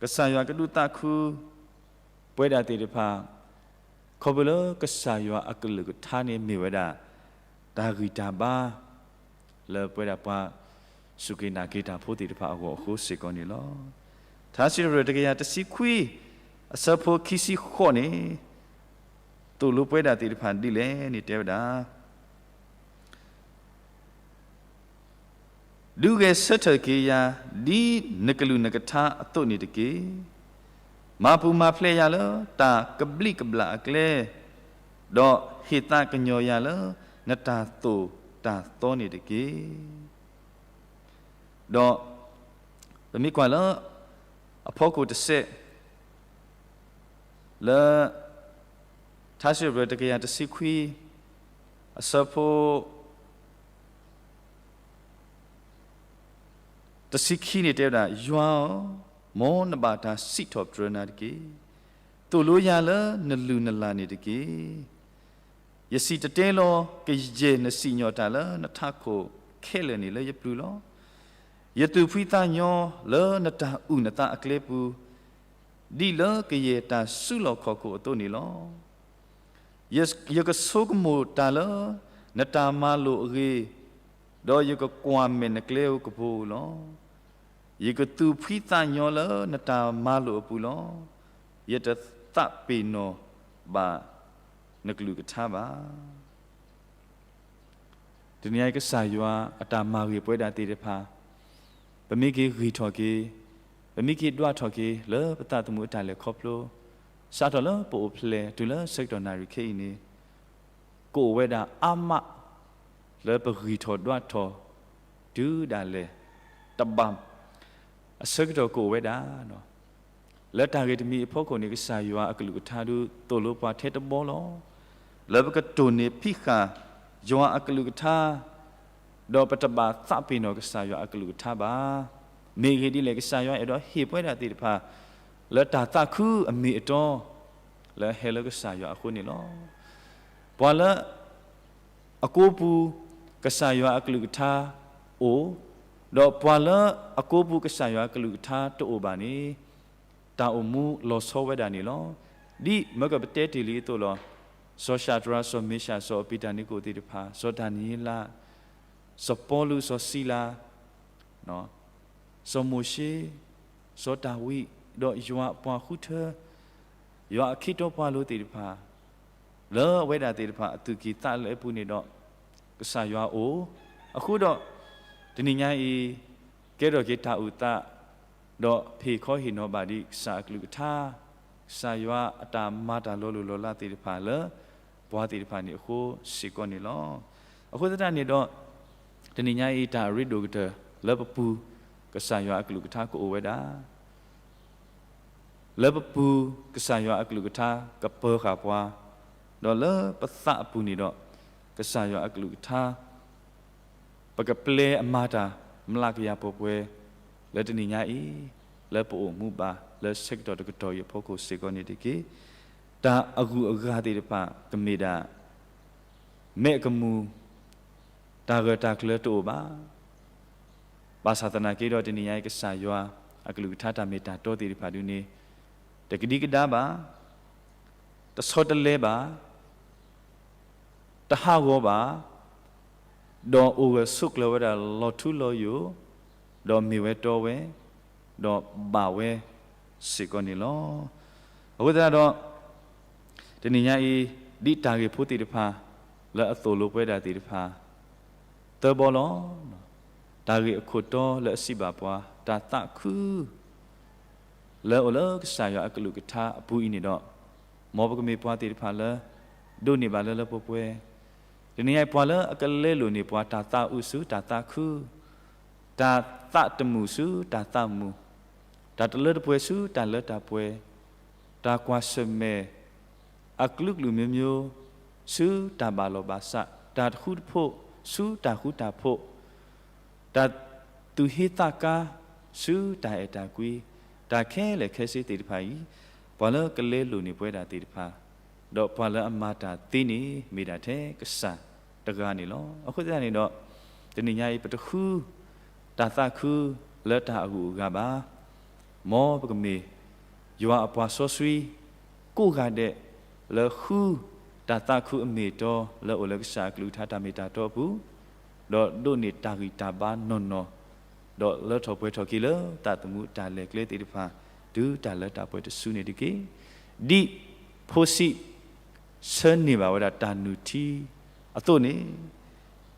ကစၢ်ယွၤကဒုးသးခု ပဝဲဒၣ်သ့ၣ်တဖၣ် ခီဖျိလၢကစၢ်ယွၤအကလုၢ်ကထါန့ၣ်မ့ၢ်ဝဲဒၣ် တၢ်ဂံၢ်တၢ်ဘါ လၢပဝဲဒၣ်ပှၤစူၢ်က့ၤနာ်က့ၤတၢ်ဖိသ့ၣ်တဖၣ်အဂီၢ်အဃိစ့ၢ်ကီးန့ၣ်လီၤ. ထါစံးထီၣ်ပတြၢၤတကယၤတဆံခွံ အဆၢဖိခံဆံဃိးန့ၣ် သိၣ်လိပဝဲဒၣ်သ့ၣ်တဖၣ်ဒ်လဲၣ်န့ၣ်တဲဝဲဒၣ် ဒုးဂဲၤဆၢထၢၣ်က့ၤယၤ ဒ်နကလုၢ်နကထါအသိးန့ၣ်တက့ၢ်. မၤပူၤမၤဖျဲးယၤလၢတၢ်ကဘျံးကဘျၣ်အကျဲ, ဒီးဟ့ၣ်သးကညီၤယၤလၢနတၢ်သိၣ်တၢ်သီန့ၣ်တက့ၢ်. ဒီးပမ့ၢ်ကွၢ်လၢ အဖီခိၣ်တစဲး လၢ ထါစံးထီၣ်ပတြၢၤတကယၤတဆံခွံ အဆၢဖိ တဆံခံန့ၣ်တဲဝဲဒၣ်, ယွၤဧၢ, မ်နဘၣ်တၢ်စံးထီၣ်ပတြၢၤနၤတက့ၢ်. သိၣ်လိယၤလၢနလုၢ်နလၢ်န့ၣ်တက့ၢ်. ယစံၣ်တဲၤတဲလီၤ ကယဲၢ်နစံၣ်ညီၣ်တၢ်လၢနထးခိၣ်ခဲလၢာ်န့ၣ်လၢယပျုၤလီၤ. ယသူၣ်ဖှံသးညီလၢနတၢ်အုၣ်နသးအကျဲပူၤ, ဒ်လၢကယဲၢ်တၢ်စုလီၢ်ခီၣ်ခိၣ်အသိးန့ၣ်လီၤ. ယကဆိကမိၣ်တၢ်လၢနတၢ်မၤလိာ်အဂ့ၢ်, ဒီးယကကွၢ်မဲာ်နကျဲဧိၤကပိၤဧိၤလီၤ. ယကသူၣ်ဖှံသးညီလၢနတၢ်မၤလိာ်အပူၤလီၤ. ယတသးပ့ၤနီၣ်ဘၣ်နကလုၢ်ကထါဘၣ်. တနံၤအံၤကစၢ်ယွၤအတၢ်မၤဂ့ၤပဝဲဒၣ်သ့ၣ်တဖၣ်, ပမ့ၢ်က့ၤဂံၢ်ထီၣ်က့ၤ, ပမ့ၢ်က့ၤဒွးထီၣ်က့ၤ လၢပသးသမူအတၢ်လဲၤခီဖျိ, စးထီၣ်လၢပအိၣ်ဖျဲၣ်တုၤလၢဆၢကတီၢ်နၣ်ရံၣ်ခဲအံၤန့ၣ်, ကအိၣ်ဝဲဒၣ်အါမး လၢပဂံၢ်ထီၣ်ဒွးထီၣ် တုၤဒၣ်လဲာ်တဘၣ် အဆၢကတီၢ်ကအိၣ်ဝဲဒၣ် လၢတၢ်ဂ့ၢ်တမံၤအဖီခိၣ်န့ၣ် ကစၢ်ယွၤအကလုၢ်ကထါဒုးသိၣ်လိပှၤထဲတဘီလီၤ. လၢပကတိၢ်န့ၢ်ဖံးဃာ်ယွၤအကလုၢ်ကထါ, ဒီးပတဘၣ်သးပ့ၤနီၣ်ကစၢ်ယွၤအကလုၢ်ကထါဘၣ်. မ့ၢ်ဂ့ၢ်ဒ်လဲၣ် ကစၢ်ယွၤအဲၣ်ဒိးဟ့ၣ်ပဝဲဒၣ်သ့ၣ်တဖၣ် လၢတၢ်သးခုအမ့ၢ်အတီ, လၢဟဲလၢကစၢ်ယွၤအဃိန့ၣ်လီၤ. ပှၤလၢ အကိးပူၤ ကစၢ်ယွၤအကလုၢ်ကထါအိၣ်, ဒီးပှၤလၢအကိးပူၤကစၢ်ယွၤအကလုၢ်ကထါတအိၣ်ဘၣ်န့ၣ်, တၢ်အိၣ်မူလီၤဆီဝဲဒၣ်န့ၣ်လီၤ. ဒ်မၢကပတဲတ့ၢ်လံအသိးလီၤ. စီၤၡၤဒြး, စီၤမ့ၡး, စီၤအပ့းတၢ်နံကိၣ်သ့ၣ်တဖၣ်, စီၤဒၤနံးယ့လး, စီၤပီလူး, စီၤစံလၤ စီၤမိၤၡ့, စီၤဒၤဝံး, ဒီးယွၤအပှၤဃုထၢ, ယွၤအခ့အပှၤလိၤသ့ၣ်တဖၣ်, လၢအဝဲဒၣ်သ့ၣ်တဖၣ်အသူၣ်ကံၢ်သးလဲအပူၤန့ၣ်ဒီး ကစၢ်ယွၤအိၣ်. အဃိဒီး တနံၤညါအံၤ ကဲထီၣ်က့ၤတၢ်အုၣ်သး, ဒီးဖ့ၣ်ခီဟ့ၣ်နီၤဘၣ်ဒံးကစၢ်အကလုၢ်ကထါ, ကစၢ်ယွၤအတၢ်မၤတၢ်လီၤလိၢ်လီၤလးသ့ၣ်တဖၣ်လၢ ပှၤသ့ၣ်တဖၣ်န့ၣ်အဃိစ့ၢ်ကီးန့ၣ်လီၤ. အဃိသတးန့ၣ်ဒီး တနံၤညါအံၤ တၢ်အရ့ဒိၣ်ကတၢၢ်လၢပပူၤ ကစၢ်ယွၤအကလုၢ်ကထါကအိၣ်ဝဲဒၣ်, လၢပပူၤ ကစၢ်ယွၤအကလုၢ်ကထါကပၢၤဃာ်ပှၤ, ဒီးလၢပသးအပူၤန့ၣ်ဒီး ကစၢ်ယွၤအကလုၢ်ကထါ ပကပျဲအမၤတၢ်မျးကယၤပှဲၤပှဲၤ လၢတနံၤညါအံၤ လၢပအိၣ်မူဘၣ်လၢဆၢကတီၢ်တကတီၢ်အံၤအဖီခိၣ်စ့ၢ်ကီးန့ၣ်တက့ၢ်. တၢ်အဂုၤအဂၤသ့ၣ်တဖၣ်ကမ့ၢ်ဒၣ် မဲးအကမူၣ် တၢ်ဂၢၢ်တၢ်ကျၢၤတအိၣ်ဘၣ်. ဘၣ်ဆၣ်သနာ်က့ဒီး တနံၤညါအံၤ ကစၢ်ယွၤအကလုၢ်ကထါတၢ်မ့ၢ်တၢ်တီသ့ၣ်တဖၣ်ဒုန့ၣ် တကဒံကဒါဘၣ်, တဆီတလဲဘၣ်, တဟးဂီၤဘၣ်, ဒီးအိၣ်ဂၢၢ်ဆိးကျၢၤဝဲဒၣ်လီၤထူလီၤယိာ်, ဒီးမ့ၢ်ဝဲတီဝဲ, ဒီးဘၣ်ဝဲစ့ၢ်ကီးန့ၣ်လီၤ. အဃိသတးဒီး တနံၤညါအံၤ ဒ်တၢ်ဂ့ၢ်ဖိသ့ၣ်တဖၣ် လၢအသိၣ်လိပှဲၤဒၣ်သ့ၣ်တဖၣ် သၢဘီလီၤ. တၢ်ဂ့ၢ်အခိၣ်တီလၢအစံးဘၣ်ပှၤ တၢ်သးခု လၢအိၣ်လၢကစၢ်ယွၤအကလုၢ်ကထါအပူၤအံၤန့ၣ်ဒီး, မ်ပကမ့ၢ်ပှၤသ့ၣ်တဖၣ်လၢ ဒိးန့ၢ်ဘၣ်လၢလၢပှဲၤပှဲၤ, တနံၤညါအံၤ ပှၤလၢအကလဲလိာ်န့ၢ်ပှၤ တၢ်သးအုးဆူတၢ်သးခု, တၢ်သးတမုာ်ဆူတၢ်သးမုာ်, တၢ်တလၢတပှဲၤဆူတၢ်လၢတၢ်ပှဲၤ, တၢ်ကွၢ်ဆၢၣ်မဲာ် အကလုာ်ကလုာ်မျိုးမျိုး ဆူတၢ်ဘၣ်လီၢ်ဘၣ်စး, တၢ်တဃူတဖိးဆူတၢ်ဃူတၢ်ဖိး, တၢ်သူၣ်ဟ့သးကါဆူတၢ်အဲၣ်တၢ်ကွံ, တၢ်ခဲလၢာ်ခဲဆ့သ့ၣ်တဖၣ်အံၤ, ပှၤလၢကလဲလိာ်န့ၢ်ပှဲၤဒၣ်သ့ၣ်တဖၣ်, ဒီးပှၤလၢအမၤတၢ်သ့န့ၣ် မ့ၢ်ဒၣ်ထဲကစၢ်တဂၤန့ၣ်လီၤ. အဃိသတးန့ၣ်ဒီး, တနံၤညါအံၤ ပတဃု တၢ်သးခုလၢတၢ်အဂုၤအဂၤဘၣ်. မ်ပကမ့ၢ် ယွၤအပှၤစီဆှံ ကိးဂၤဒဲး လၢဃု တၢ်သးခုအမ့ၢ်အတီ လၢအိၣ်လၢကစၢ်အကလုၢ်ကထါတၢ်မ့ၢ်တၢ်တီအပူၤ, ဒီးဒိးန့ၢ်တၢ်ဂံၢ်တၢ်ဘါနီၢ်နီၢ်, ဒီးလၢထီၣ်ပှဲၤထီၣ်က့ၤလၢသးသမူတၢ်လဲၤကျဲသ့ၣ်တဖၣ်, တုၤတၢ်လၢတၢ်ပှဲၤတစုန့ၣ်တက့ၢ်. ဒ်ဖိဆံး ဆၢန့ၢ်ဘၣ်ဝဲဒၣ်တၢ်နုၢ်ထံအသိးန့ၣ်,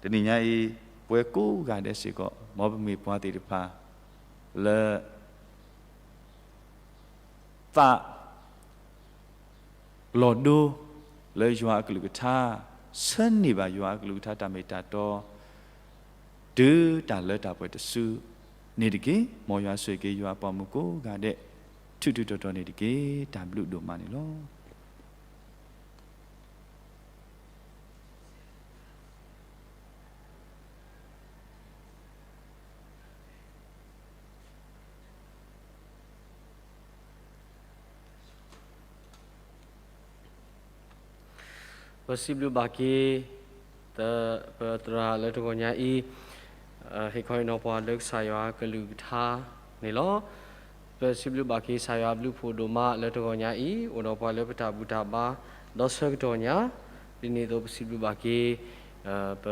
တနံၤညါအံၤ ပဝဲကိးဂၤဒဲးစ့ၢ်ကီး မ်ပမ့ၢ်ပှၤသ့ၣ်တဖၣ် လၢ သး လီၤဒိ လၢယွၤအကလုၢ်ကထါ, ဆၢန့ၢ်ဘၣ်ယွၤအကလုၢ်ကထါတၢ်မ့ၢ်တၢ်တီ, တုၤတၢ်လၢတၢ်ပှဲၤတစုန့ၣ်တက့ၢ်. မ်ယွၤဆိၣ်ဂ့ၤက့ၤယွၤအပှၤမုၣ်ကိးဂၤဒဲး ထူးထူးတီၤတီၤန့ၣ်တက့ၢ်. တၢ်ဘျုးဒိၣ်မးန့ၣ်လီၤ. ပစံးဘျုးဘၣ်က့ၤ ပသရၣ်လၢတဂီၤညါအံၤ ဟ့ၣ်ခီဟ့ၣ်နီၤပှၤလၢကစၢ်ယွၤကလုၢ်ကထါန့ၣ်လီၤ. ပစံးဘျုးဘၣ်က့ၤကစၢ်ယွၤအဘျုးဖှိၣ်ဒိၣ်မးလၢတဂီၤညါအံၤ အိၣ်ဒီးပှၤလၢပတၢ်ဘူၣ်တၢ်ဘါ ဒီဆၢကတီၢ်ညါ, ဒ်န့ၣ်အသိးပစံးဘျုးဘၣ်က့ၤ ပ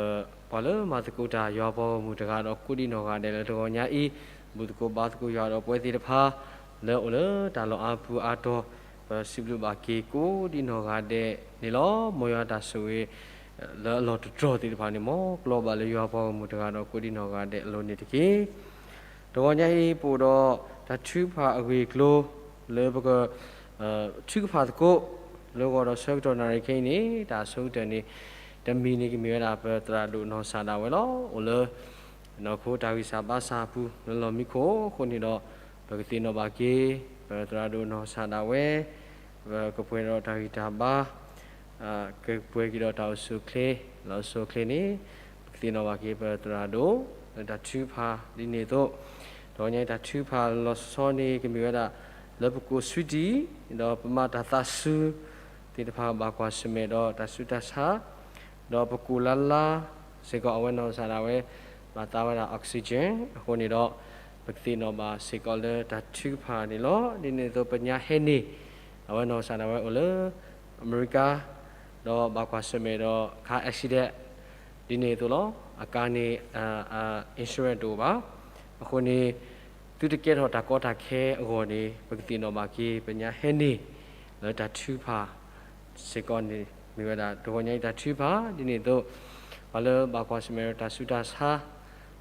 ပှၤလၢမၤသကိးတၢ်ယွၤပှၤဂီၢ်မုၢ်တဂၤဒီးကိးဒံနီၢ်ဂၤဒဲးလၢတဂီၤညါအံၤ, ဘူၣ်သကိးဘါသကိးယွၤဒီးပဝဲသ့ၣ်တဖၣ် လၢအိၣ်လၢတၢ်လီၢ်အါပူၤအါတီၤ, ပစံးဘျုးဘၣ်က့ၤကိးဒံနီၢ်ဂၤဒဲးန့ၣ်လီၤ. မ်ယွၤတၢ်ဆိၣ်ဂ့ၤ လၢအလီၢ်တတြီၢ်သ့ၣ်တဖၣ်န့ၣ် မ်ကျီဘၣ်လၢယွၤပှၤဂီၢ်မုၢ်တဂၤဒီးကိးဒံနီၢ်ဂၤဒဲးအလိၤန့ၣ်တက့ၢ်. တဂီၤညါအံၤ ပအိၣ်ဒီးတၢ်ထုကဖၣ်အဂ့ၢ်အကျိၤ လၢပက ထုကဖၣ်သကိး လၢဂီၤဒီးဆၢကတီၢ်နၣ်ရံၣ်ခဲအံၤန့ၣ် တၢ်အဆိကတၢၢ်န့ၣ် တမံၤန့ၣ်ကမ့ၢ်ဝဲဒၣ် ပသရၣ်ဒိၣ်နီၢ်စၢ်ဒၣ်ဝဲလီၤ. အိၣ်လၢ နီၢ်ခိတၢ်ဂံၢ်စၢ်ဘါစၢ်အပူၤ လၢလီၢ်မံခိၣ်အဃိန့ၣ်ဒီး ပကသ့ၣ်နီၣ်ဘၣ်က့ၤ ပသရၣ်ဒိၣ်နီၢ်စၢ်ဒၣ်ဝဲ ပကပှဲၤဒီးတၢ်ဂံၢ်တၢ်ဘါ ကပှဲၤက့ၤဒီးတၢ်အိၣ်ဆူၣ်အိၣ်ချ့ လၢအအိၣ်ဆူၣ်အိၣ်ချ့န့ၣ် ပကသ့ၣ်နီၣ်ဘၣ်က့ၤပသရၣ်ဒိၣ် လၢတၢ်ထုကဖၣ်ဒ်န့ၣ်အသိး, တဂီၤညါအံၤတၢ်ထုကဖၣ်လီၤဆီန့ၣ် ကမ့ၢ်ဝဲဒၣ် လၢပကိး sweetie ဒီးပမၤတၢ်သးစူၤ သ့ၣ်တဖၣ်ဘၣ်ကွၢ်ဆၢၣ်မဲာ်ဒီးတၢ်ဆူးတၢ်ဆါ ဒီးပကိးလါလါစ့ၢ်ကီး အဝဲနီၢ်စၢ်ဒၣ်ဝဲ ဘၣ်သးဝဲဒၣ် oxygen အဃိန့ၣ်ဒီး ပကသ့ၣ်နီၣ်ဘၣ်စ့ၢ်ကီးလၢတၢ်ထုကဖၣ်န့ၣ်လီၤ. ဒ်န့ၣ်အသိးပညါဟဲန့ၣ် အဝဲနီၢ်စၢ်ဒၣ်ဝဲအိၣ်လၢ အမဲရကၤ ဒီးဘၣ်ကွၢ်ဆၢၣ်မဲာ်ဒီး car accident ဒ်န့ၣ်အသိးလီၤ. အကါန့ၣ် insurance တအိၣ်ဘၣ်. အဃိန့ၣ် သုတကဲထီၣ်တၢ်ကီတၢ်ခဲအဂီၢ်န့ၣ် ပကသ့ၣ်နီၣ်ဘၣ်က့ၤ ပညါဟဲန့ၣ် လၢတၢ်ထုကဖၣ် စ့ၢ်ကီးန့ၣ် မ့ၢ်ဝဲဒၣ် တဂီၤညါအံၤတၢ်ထုကဖၣ် ဒ်န့ၣ်အသိး ပှၤလၢဘၣ်ကွၢ်ဆၢၣ်မဲာ်ဒီးတၢ်ဆူးတၢ်ဆါ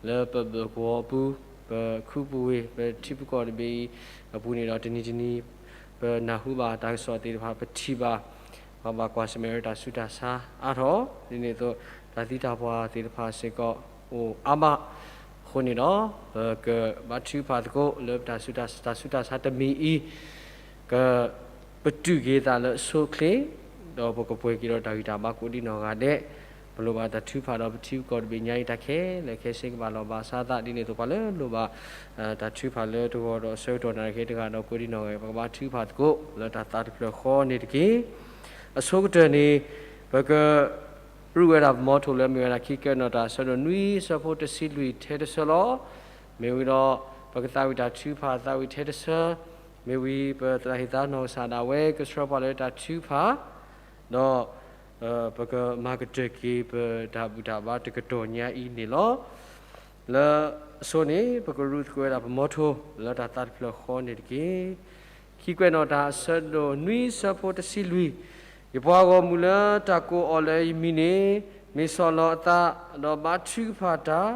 လၢပဘၢၣ်ကဝီၤအပူၤ ပခူပဝ့ၢ် ပထံပကီၢ်တဘ့ၣ်အံၤအပူၤန့ၣ်ဒီး တနံၤတနံၤ ပနၢ်ဟူဘၣ်တၢ်ကစီၣ်သ့ၣ်တဖၣ် ပထံၣ်ဘၣ် ပှၤဘၣ်ကွၢ်ဆၢၣ်မဲာ်ဒီးတၢ်ဆူးတၢ်ဆါအါထီၣ် ဒ်န့ၣ်အသိး တၢ်သံတၢ်ပှၢ်သ့ၣ်တဖၣ်စ့ၢ်ကီး အိၣ်အါမး အဃိန့ၣ်ဒီး ပကဘါထုကဖၣ်သကိးလၢပတၢ်ဆူးတၢ်ဆါတမံၤအံၤ က ပတုာ်က့ၤသးလၢအဆိအချ့ ဒီးပကပှဲၤက့ၤဒီးတၢ်ဂံၢ်တၢ်ဘါကိးဒံနီၢ်ဂၤဒဲး, ပလိၣ်ဘၣ်တၢ်ထုကဖၣ်ဒီးပထံပကီၢ်တဘ့ၣ်ညါအံၤတၢ်ခဲလၢာ်ခဲဆ့ကဘၣ်လီၢ်ဘၣ်စးသး ဒ်န့ၣ်အသိးပှၤလၢလိၣ်ဘၣ် တၢ်ထုကဖၣ်လၢတဂီၤဒီးဆၢကတီၢ်နၣ်ရံၣ်ခဲတဂၤဒီးကိးဒံနီၢ်ဂၤဒဲး ပကဘါထုကဖၣ်သကိးလၢတၢ်သးတဖျၢၣ်ဃီန့ၣ်တက့ၢ်. အဆိကတၢၢ်န့ၣ် ပက ရူးဝဲဒၣ်ပမီထိလၢမ့ၢ်ဝဲဒၣ်ခံကဲနီၣ်တၢ်အဆၢဒိၣ်နွံဆၢဖိတဆံလွံၢ်ထဲတဆၢလီၤ. မ့ၢ်ဝံၤဒီး ပကသးဝံၣ်တၢ်ထုကဖၣ်သးဝံၣ်ထဲတဆၢ, မ့ၢ်ဝံၤပသရၣ်ဟ့ၣ်သါနီၢ်ကစၢ်ဒၣ်ဝဲကဆှၢပှၤလၢတၢ်ထုကဖၣ်, ဒီး ပကမၤကတၢၢ်က့ၤပတၢ်ဘူၣ်တၢ်ဘါတကတီၢ်ညါအံၤန့ၣ်လီၤ. လၢအဆိန့ၣ် ပကရူးသကိးဝဲဒၣ်ပမီထိ လၢတၢ်သးတဖျၢၣ်ဃီန့ၣ်တက့ၢ်. ခံကွဲးနီၣ်တၢ်အဆၢဒိၣ်နွံဆၢဖိတဆံလွံၢ်, ယပှၤဂီၢ်မုၢ်လၢတၢ်ကိးအီၤလၢယမံၤန့ၣ်, မ့ၢ်ဆီၣ်လီၤအသး, ဒီးဘါထုကဖၣ်တၢ်,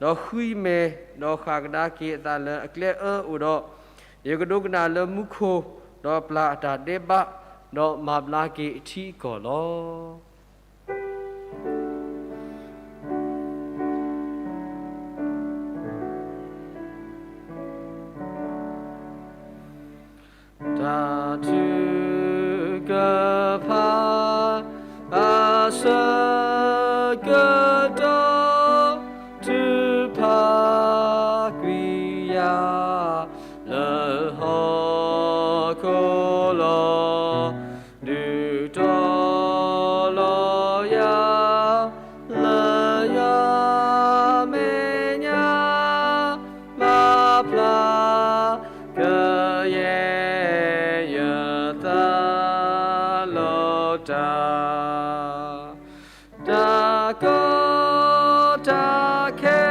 ဒီးဃုယမဲာ်, ဒီးဃၣ်ကဒါက့ၤအသးလၢအကျဲအၢအိၣ်ဒီး, ယကဒိကနၣ်လၢမူခိၣ်, ဒီးပျၢ်အတၢ်ဒဲးဘး, ဒီးမၤဘျါက့ၤအထံအကီၢ်လီၤ. တၢ်ထုကဖၣ် အဆၢကတီၢ် ထုကဖၣ်ကွံာ်ယၤ လၢဟီၣ်ခိၣ်လီၤ. ဒုးတီၤလီၤယၤ လၢယွၤမဲာ်ညါ ဘၣ်ဖျါ ကယဲၢ်ယသးလီၤတၢ် တၢ်ကီတၢ်ခဲ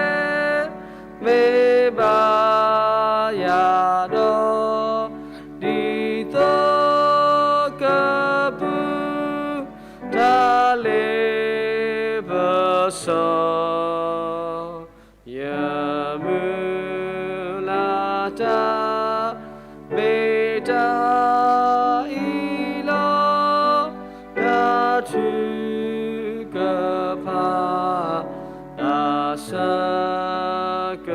မ့ၢ်ဘၣ်ယၤဒီး ဒ်သိးကပူၤ တၢ်လ့ပစီ ယမုၢ်လၢ်တၢ် မ့ၢ်တၢ်အံၤလီၤ. တၢ်ထုကဖၣ် အဆၢက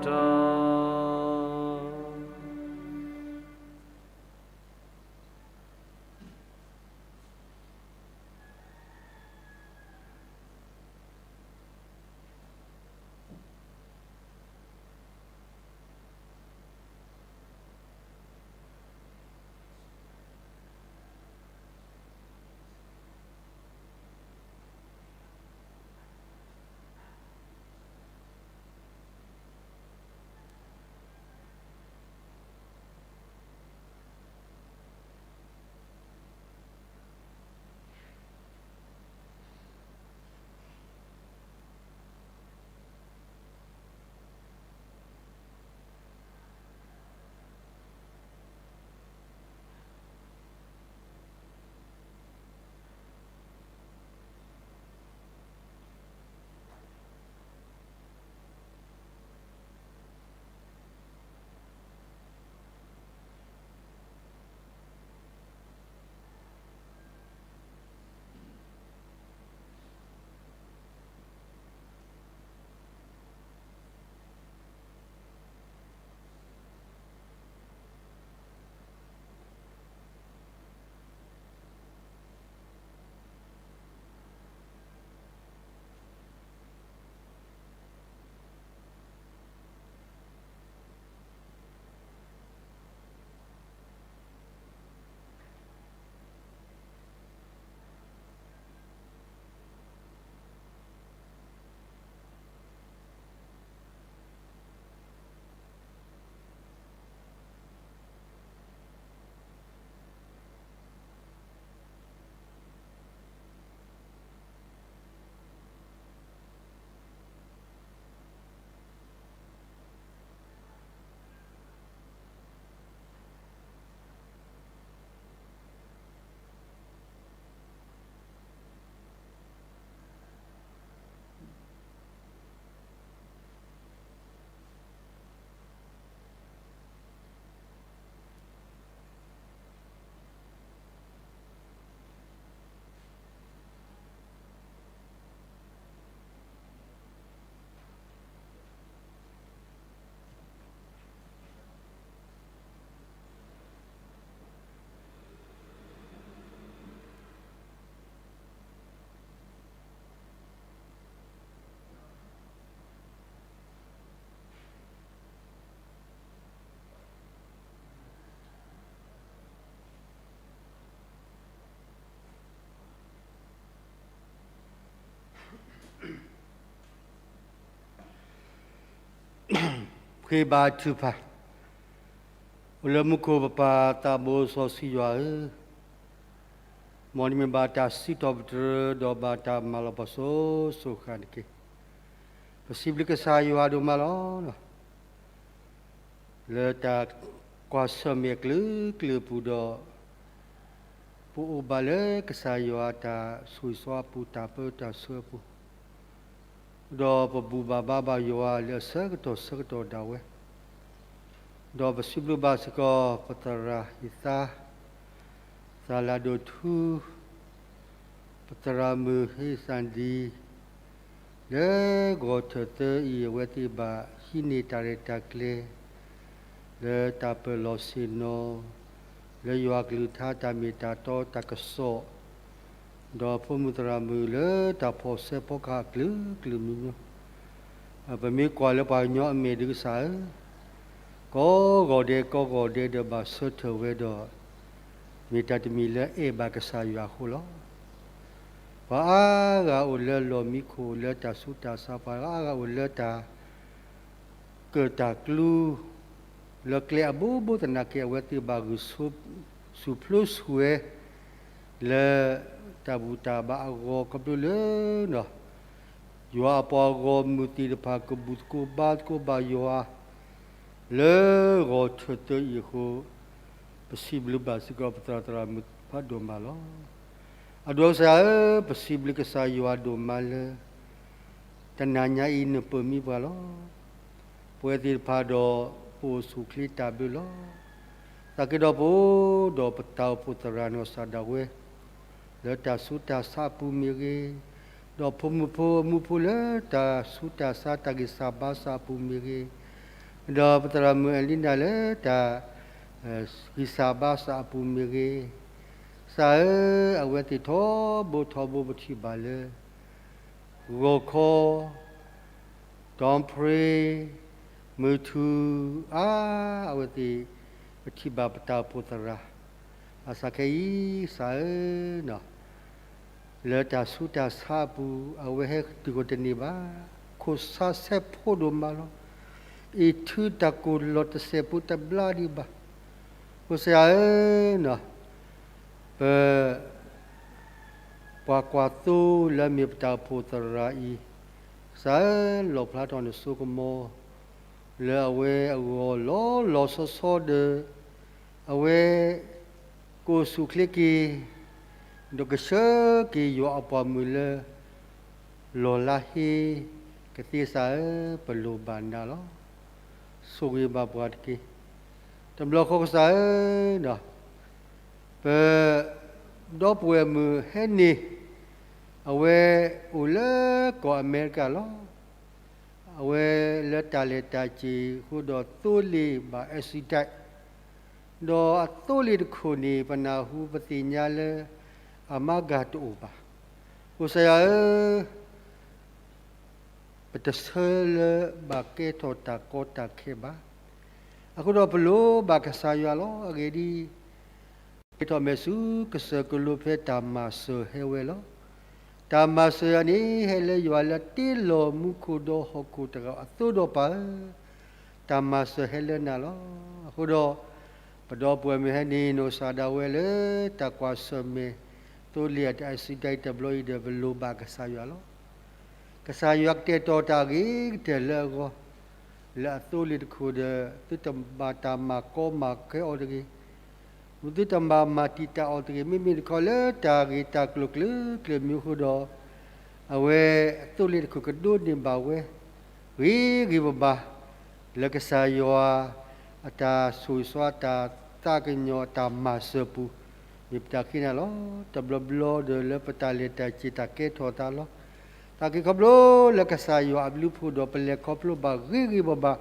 တီၢ် ဃ့ဘါထုကဖၣ်. အိၣ်လၢမူခိၣ်ပပၢ်သးဘိစီဆှံယွၤဧၢ, မ်နမ့ၢ်ဘၣ်တၢ်စံးထီၣ်ပတြၢၤ ဒီးဘၣ်တၢ်မၤလီၤပှီၢ်စိစိၤဃၣ်တက့ၢ်. ပစံးဘျုးကစၢ်ယွၤဒိၣ်မးလီၤ. လၢတၢ်ကွၢ်ဆၢၣ်မဲာ်အကလုာ်ကလုာ်အပူၤဒီး ပအိၣ်ဘၣ်လၢကစၢ်ယွၤတၢ်ဆိၣ်ဂ့ၤဆိၣ်ဝါအပူၤ တၢ်ပၢတၢ်ဆှၢအပူၤ, ဒီးပဘူၣ်ဘၣ်ဘါဘၣ်ယွၤလၢအဆၢကတီၢ်ဆၢကတီၢ်ဒၣ်ဝဲ, ဒီးပစံးဘျုးဘၣ်စ့ၢ်ကီး ပသရၣ်ဟံသါ, သရၣ်လၢဒိၣ်ထူ, ပသရၣ်မုၣ်ဟ့ၣ်စၣ်ဒံ လၢဂီၤထၢၣ်သၢအံၤ အဝဲသ့ၣ်ဘၣ်ဟံးန့ၢ်တၢ်ရဲၣ်တၢ်ကျဲၤ လၢတၢ်ပၢၢ်လီၤဆ့ၣ်နီၤ လၢယွၤအကလုၢ်ကထါတၢ်မ့ၢ်တၢ်တီတၢ်ကစီၣ်, ဒီးဖိမုၣ်သရၣ်မုၣ်လၢတၢ်ဖီၣ်ဆၢဖီကဟၣ်အကလုာ်ကလုာ်မံၤမံၤ, ပမ့ၢ်ကွၢ်လၢပှၤကညီအမဲာ်ဒုးကစၢ်ဧၢ, ကိးဂီၤဒဲးကိးဂီၤဒဲးဒီးဘၣ်ဆၢထၢၣ်ဝဲဒီး မ့ၢ်တၢ်တမံၤလၢအဲၣ်ဘၣ်ကစၢ်ယွၤအဃိလီၤ. ပှၤအါဂၤအိၣ်လၢလီၢ်မံခိၣ် လၢတၢ်ဆူးတၢ်ဆါ, ပှၤအါဂၤအိၣ်လၢတၢ် ကၢၣ်တၢ်ကျူ လၢကျဲအဘိဘိသနာ်က့ အဝဲသ့ၣ်ဘၣ်ဂုာ်ဆူၣ်ဖျိဆူၣ်ဝဲ လၢတၢ်ဘူၣ်တၢ်ဘါအဂီၢ် ခီဖျိလၢ ယွၤအပှၤဂီၢ်မုၢ်သ့ၣ်တဖၣ် ကဘူၣ်သကိးဘါသကိးဘၣ်ယွၤ လၢဂီၤထၢၣ်သၢအံၤအဃိ, ပစံးဘျုးဘၣ်စ့ၢ်ကီး ပသရၣ်သရၣ်မုၣ်ဖးဒိၣ်မးလီၤ. အဒိကစၢ်ဧၢ, ပစံးဘျုးကစၢ်ယွၤဒိၣ်မးလၢ တနၤညါအံၤနပၢၢ်မံပှၤလီၤ. ပဝဲသ့ၣ်တဖၣ်ဒီး ပအိၣ်ဆူၣ်ချ့တၢ်ဘျုးလီၤ. သနာ်က့ဒီးပအိၣ်ဒီးပတၢ်အိၣ်ဖှိၣ်သရၣ်နီၢ်ကစၢ်ဒၣ်ဝဲ လၢတၢ်ဆူးတၢ်ဆါအပူၤမ့ၢ်ဂ့ၤ, ဒီးဖိမုၣ်ဖိအမူဖိလၢတၢ်ဆူးတၢ်ဆါတၢ်ဂံၢ်စၢ်ဘါစၢ်အပူၤမ့ၢ်ဂ့ၤ, ဒီးပသရၣ်မုၣ်အဲလံနၤလၢတၢ် ဂံၢ်စၢ်ဘါစၢ်အပူၤမ့ၢ်ဂ့ၤ, ကစၢ်ဧၢ, အဝဲသ့ၣ်ထီဘိထီဘိပထံၣ်ဘၣ်လၢ ဂီၤခီ ဒီပြ့ မုၢ်ထူ အါ အဝဲသ့ၣ် ပထံၣ်ဘၣ်ပတၢ်အိၣ်ဖှိၣ်သရၣ်, ဘၣ်ဆၣ်ခဲအံၤ ကစၢ်ဧၢ, လၢတၢ်ဆူးတၢ်ဆါအပူၤ အဝဲဟဲတုၤဃီၤတန့ၢ်ဘၣ်, ခိၣ်ဆါဆဲးဖိဒိၣ်မးလီၤ. အံးထုတၢ်ကိၢ်လီၤတစဲးဖိတဘျါဒံးဘၣ်. ကစၢ်ဧၢ, ပ ပှၤကွၢ်သိလၢအမ့ၢ်ပတၢ်အိၣ်ဖှိၣ်သရၣ်အံၤ, ကစၢ်ဧၢ, လီၣ်ဖျါထီၣ်နစိကမီၤ လၢအဝဲအဂီၢ်လီၤလီၤဆီဆီဒီး အဝဲ ကအိၣ်ဆူၣ်ချ့က့ၤ ဒီးကဆှၢက့ၤယွၤအပှၤမုၣ်လၢ လီၢ်လါဟ့ ကသ့ကစၢ်ဧၢ, ပလိၣ်ဘၣ်နၤလီၤ. ဆိၣ်ဂ့ၤဘၣ်ပှၤတက့ၢ်. တဘျီဃီကစၢ်ဧၢ, ပ ဒီပုၢ်ဝဲၢ်မုၣ်ဟဲန့ၣ် အဝဲအိၣ်လၢကီၢ်အမဲရကၤလီၤ. အဝဲလၢတၢ်လဲၤတၢ်က့ၤအဃိဒီးသိလ့ၣ်ဘၣ် accident ဒီးအသိလ့ၣ်တခိၣ်န့ၣ် ပနၢ်ဟူပသ့ၣ်ညါလၢ အမါဂၤတအိၣ်ဘၣ်. ကစၢ်ယွၤဧၢ, ပတဆၢလၢဘၣ်ကဲထီၣ်တၢ်ကီတၢ်ခဲဘၣ်. အဃိဒီးပလိၣ်ဘၣ်ကစၢ်ယွၤလီၤ. အဂ့ၢ်ဒ်အံၤ, ကဲထီၣ်မဲာ်ဆူကစၢၢ်ကလိဖဲတၢ်မၤစၢၤဟဲဝဲလီၤ. တၢ်မၤစၢၤယၤန့ၣ် ဟဲလၢယွၤလၢတ့လီၤမူခိၣ်ဒီးဟီၣ်ခိၣ်တဂၤအသိဒီးပၢ်ဧၢ, တၢ်မၤစၢၤဟဲလၢနၤလီၤ. အဃိဒီး ပဒီပုၢ်ဝဲၢ်မုၣ်ဟဲန့ၣ် နီၢ်ကစၢ်ဒၣ်ဝဲလၢတၢ်ကွၢ်ဆၢၣ်မဲာ် သိလ့ၣ်အတၢ် accident တဘျီအံၤဒီး ပလိၣ်ဘၣ်ကစၢ်ယွၤလီၤ. ကစၢ်ယွၤကတဲာ်ကတီၤတၢ်အဂ့ၤကတၢၢ်လၢအဂီၢ်, လၢအသိလ့ၣ်တခိၣ်ဒီး သုတဘၣ်တၢ်မၤကီမၤခဲအီၤတဂ့ၤ, သုတဘၣ်မၤတံာ်တာ်အီၤတဂ့ၤ, မ့မ့ၢ်တခီလၢတၢ်ဂ့ၢ်တၢ်ကျိၤကျၢၤကျၢၤမံၤအဃိဒီး အဝဲအသိလ့ၣ်တခိၣ်ကဒိးန့ၢ်ဘၣ်ဝဲ ဂ့ၤဂ့ၤဘၣ်ဘၣ် လၢကစၢ်ယွၤအတၢ်ဆိၣ်ဂ့ၤဆိၣ်ဝါ တၢ်သးကညီၤတၢ်မၤစၢၤပူၤ မ့ၢ်ပတၢ်ဃ့နၤလီၤ. တဘျီဘျီဒီးလၢပတၢ်လဲၤတၢ်က့ၤတၢ်ကဲထီၣ်သးလီၤ. သနာ်က့ခီဖျိလၢကစၢ်ယွၤအဘျုးအဖှိၣ်ဒီး ပလဲၤခီဖျိဘၣ်ဂ့ၤဂ့ၤဘၣ်ဘၣ်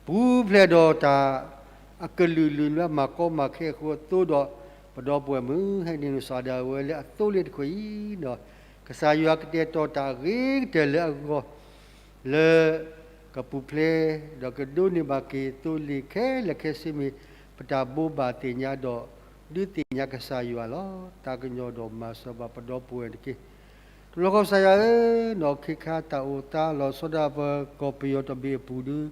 ပူၤဖျဲးဒီးတၢ်အကလုာ်လုာ်လၢမၤကီမၤခဲအဃိအသိဒီး ပဒီပုၢ်ဝဲၢ်မုၣ်ဟဲန့ၣ် နီၢ်ကစၢ်ဒၣ်ဝဲလၢအသိလ့ၣ်တခိၣ်အံၤဒီး ကစၢ်ယွၤကတဲာ်ကတီၤတၢ်အဂ့ၤကတၢၢ်လၢအဂီၢ် လၢကပူၤဖျဲး ဒီးကဒိးန့ၢ်ဘၣ်က့ၤသိလ့ၣ်ခဲလၢာ်ခဲဆ့မ့ၢ် ပတၢ်ဘိးဘၣ်သ့ၣ်ညါဒီး ဒုးသ့ၣ်ညါကစၢ်ယွၤလီၤ. သးကညီၤဒီးမၤစၢၤဘၣ်ပဒီပုၢ်ဝဲၢ်တက့ၢ်. တဘျီဃီကစၢ်ယွၤဧၢ, နီၢ်ခ့ခါတၢ်အိၣ်သးလီၤဆီဒၣ်ပကီၢ်ပယီၤတဘ့ၣ်အပူၤဒုး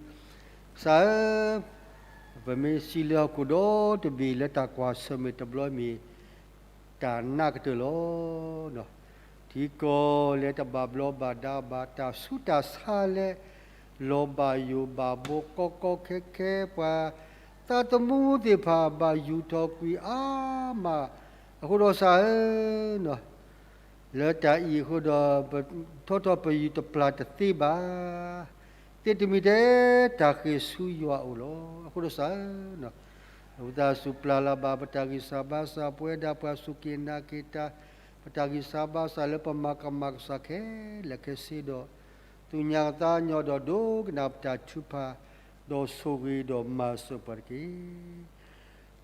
ကစၢ်ဧၢ, ပမ့ၢ်စံးလၢဟီၣ်ခိၣ်ဒီတဘ့ၣ်လၢတၢ်ကွၢ်ဆၢၣ်မဲာ်တဘျီမ့ၢ် တၢ်နးကတၢၢ်လီၤ. ထံကီၢ်လၢတဘၣ်ဘျီဘၣ်ဒါဘၣ် တၢ်ဆူးတၢ်ဆါလၢ လီၤဘၣ်ယိၣ်ဘၣ်ဘီကီကီခဲခဲ ပှၤသးသမူသ့ၣ်တဖၣ်ဘၣ်ယူၣ်ထီၣ်ကွံာ်အါမး, အဃိဒီးကစၢ်ဧၢ လၢတၢ်အံၤအဃိဒီး ပထီထီၣ်ပယူၢ်တပျၢ်တသ့ဘၣ်, သ့ၣ်တမံၤတဲ တၢ်ဃ့ၢ်ဆူယွၤအအိၣ်လီၤ. အဃိဒီးကစၢ်ဧၢ, ဝံသးစူၤပျၢ်လၢ်ဘၣ် ပတၢ်ဂံၢ်စၢ်ဘါစၢ် ပဝဲဒၣ်ပှၤစူၢ်က့ၤနာ်က့ၤတၢ်, ပတၢ်ဂံၢ်စၢ်ဘါစၢ်လၢပမၤကမၣ်ကစၢ်ခဲလၢာ်ခဲဆ့ဒီး သူၣ်ညါကသးကညီၤဒီးဒိကနၣ်ပတၢ်ထုကဖၣ်, ဒီးဆိၣ်ဂ့ၤဒီးမၤစၢၤပှၤတက့ၢ်.